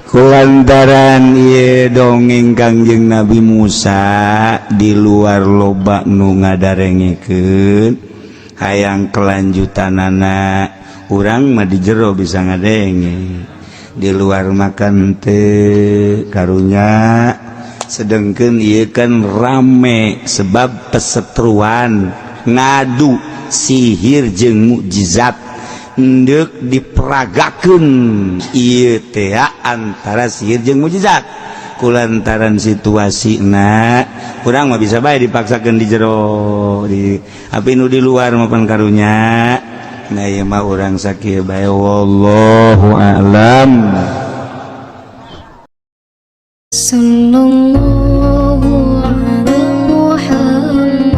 Kulantaran ieu dongeng Kangjeng Nabi Musa di luar loba nu ngadarengekeun hayang kelanjutanana urang mah di jero bisa ngadenge di luar makan teu karunya. Sedangkan ieu kan rame sebab pesetruan ngadu sihir jeung mukjizat endek diperagakeun ieu teh antara sihir jeung mukjizat kulantaran situasina urang mah bisa bae dipaksakeun di jero di api nu di luar mah pan karunya. Nah ieu mah urang sakieu bae wallahu a'lam. Sallallahu ala Muhammad.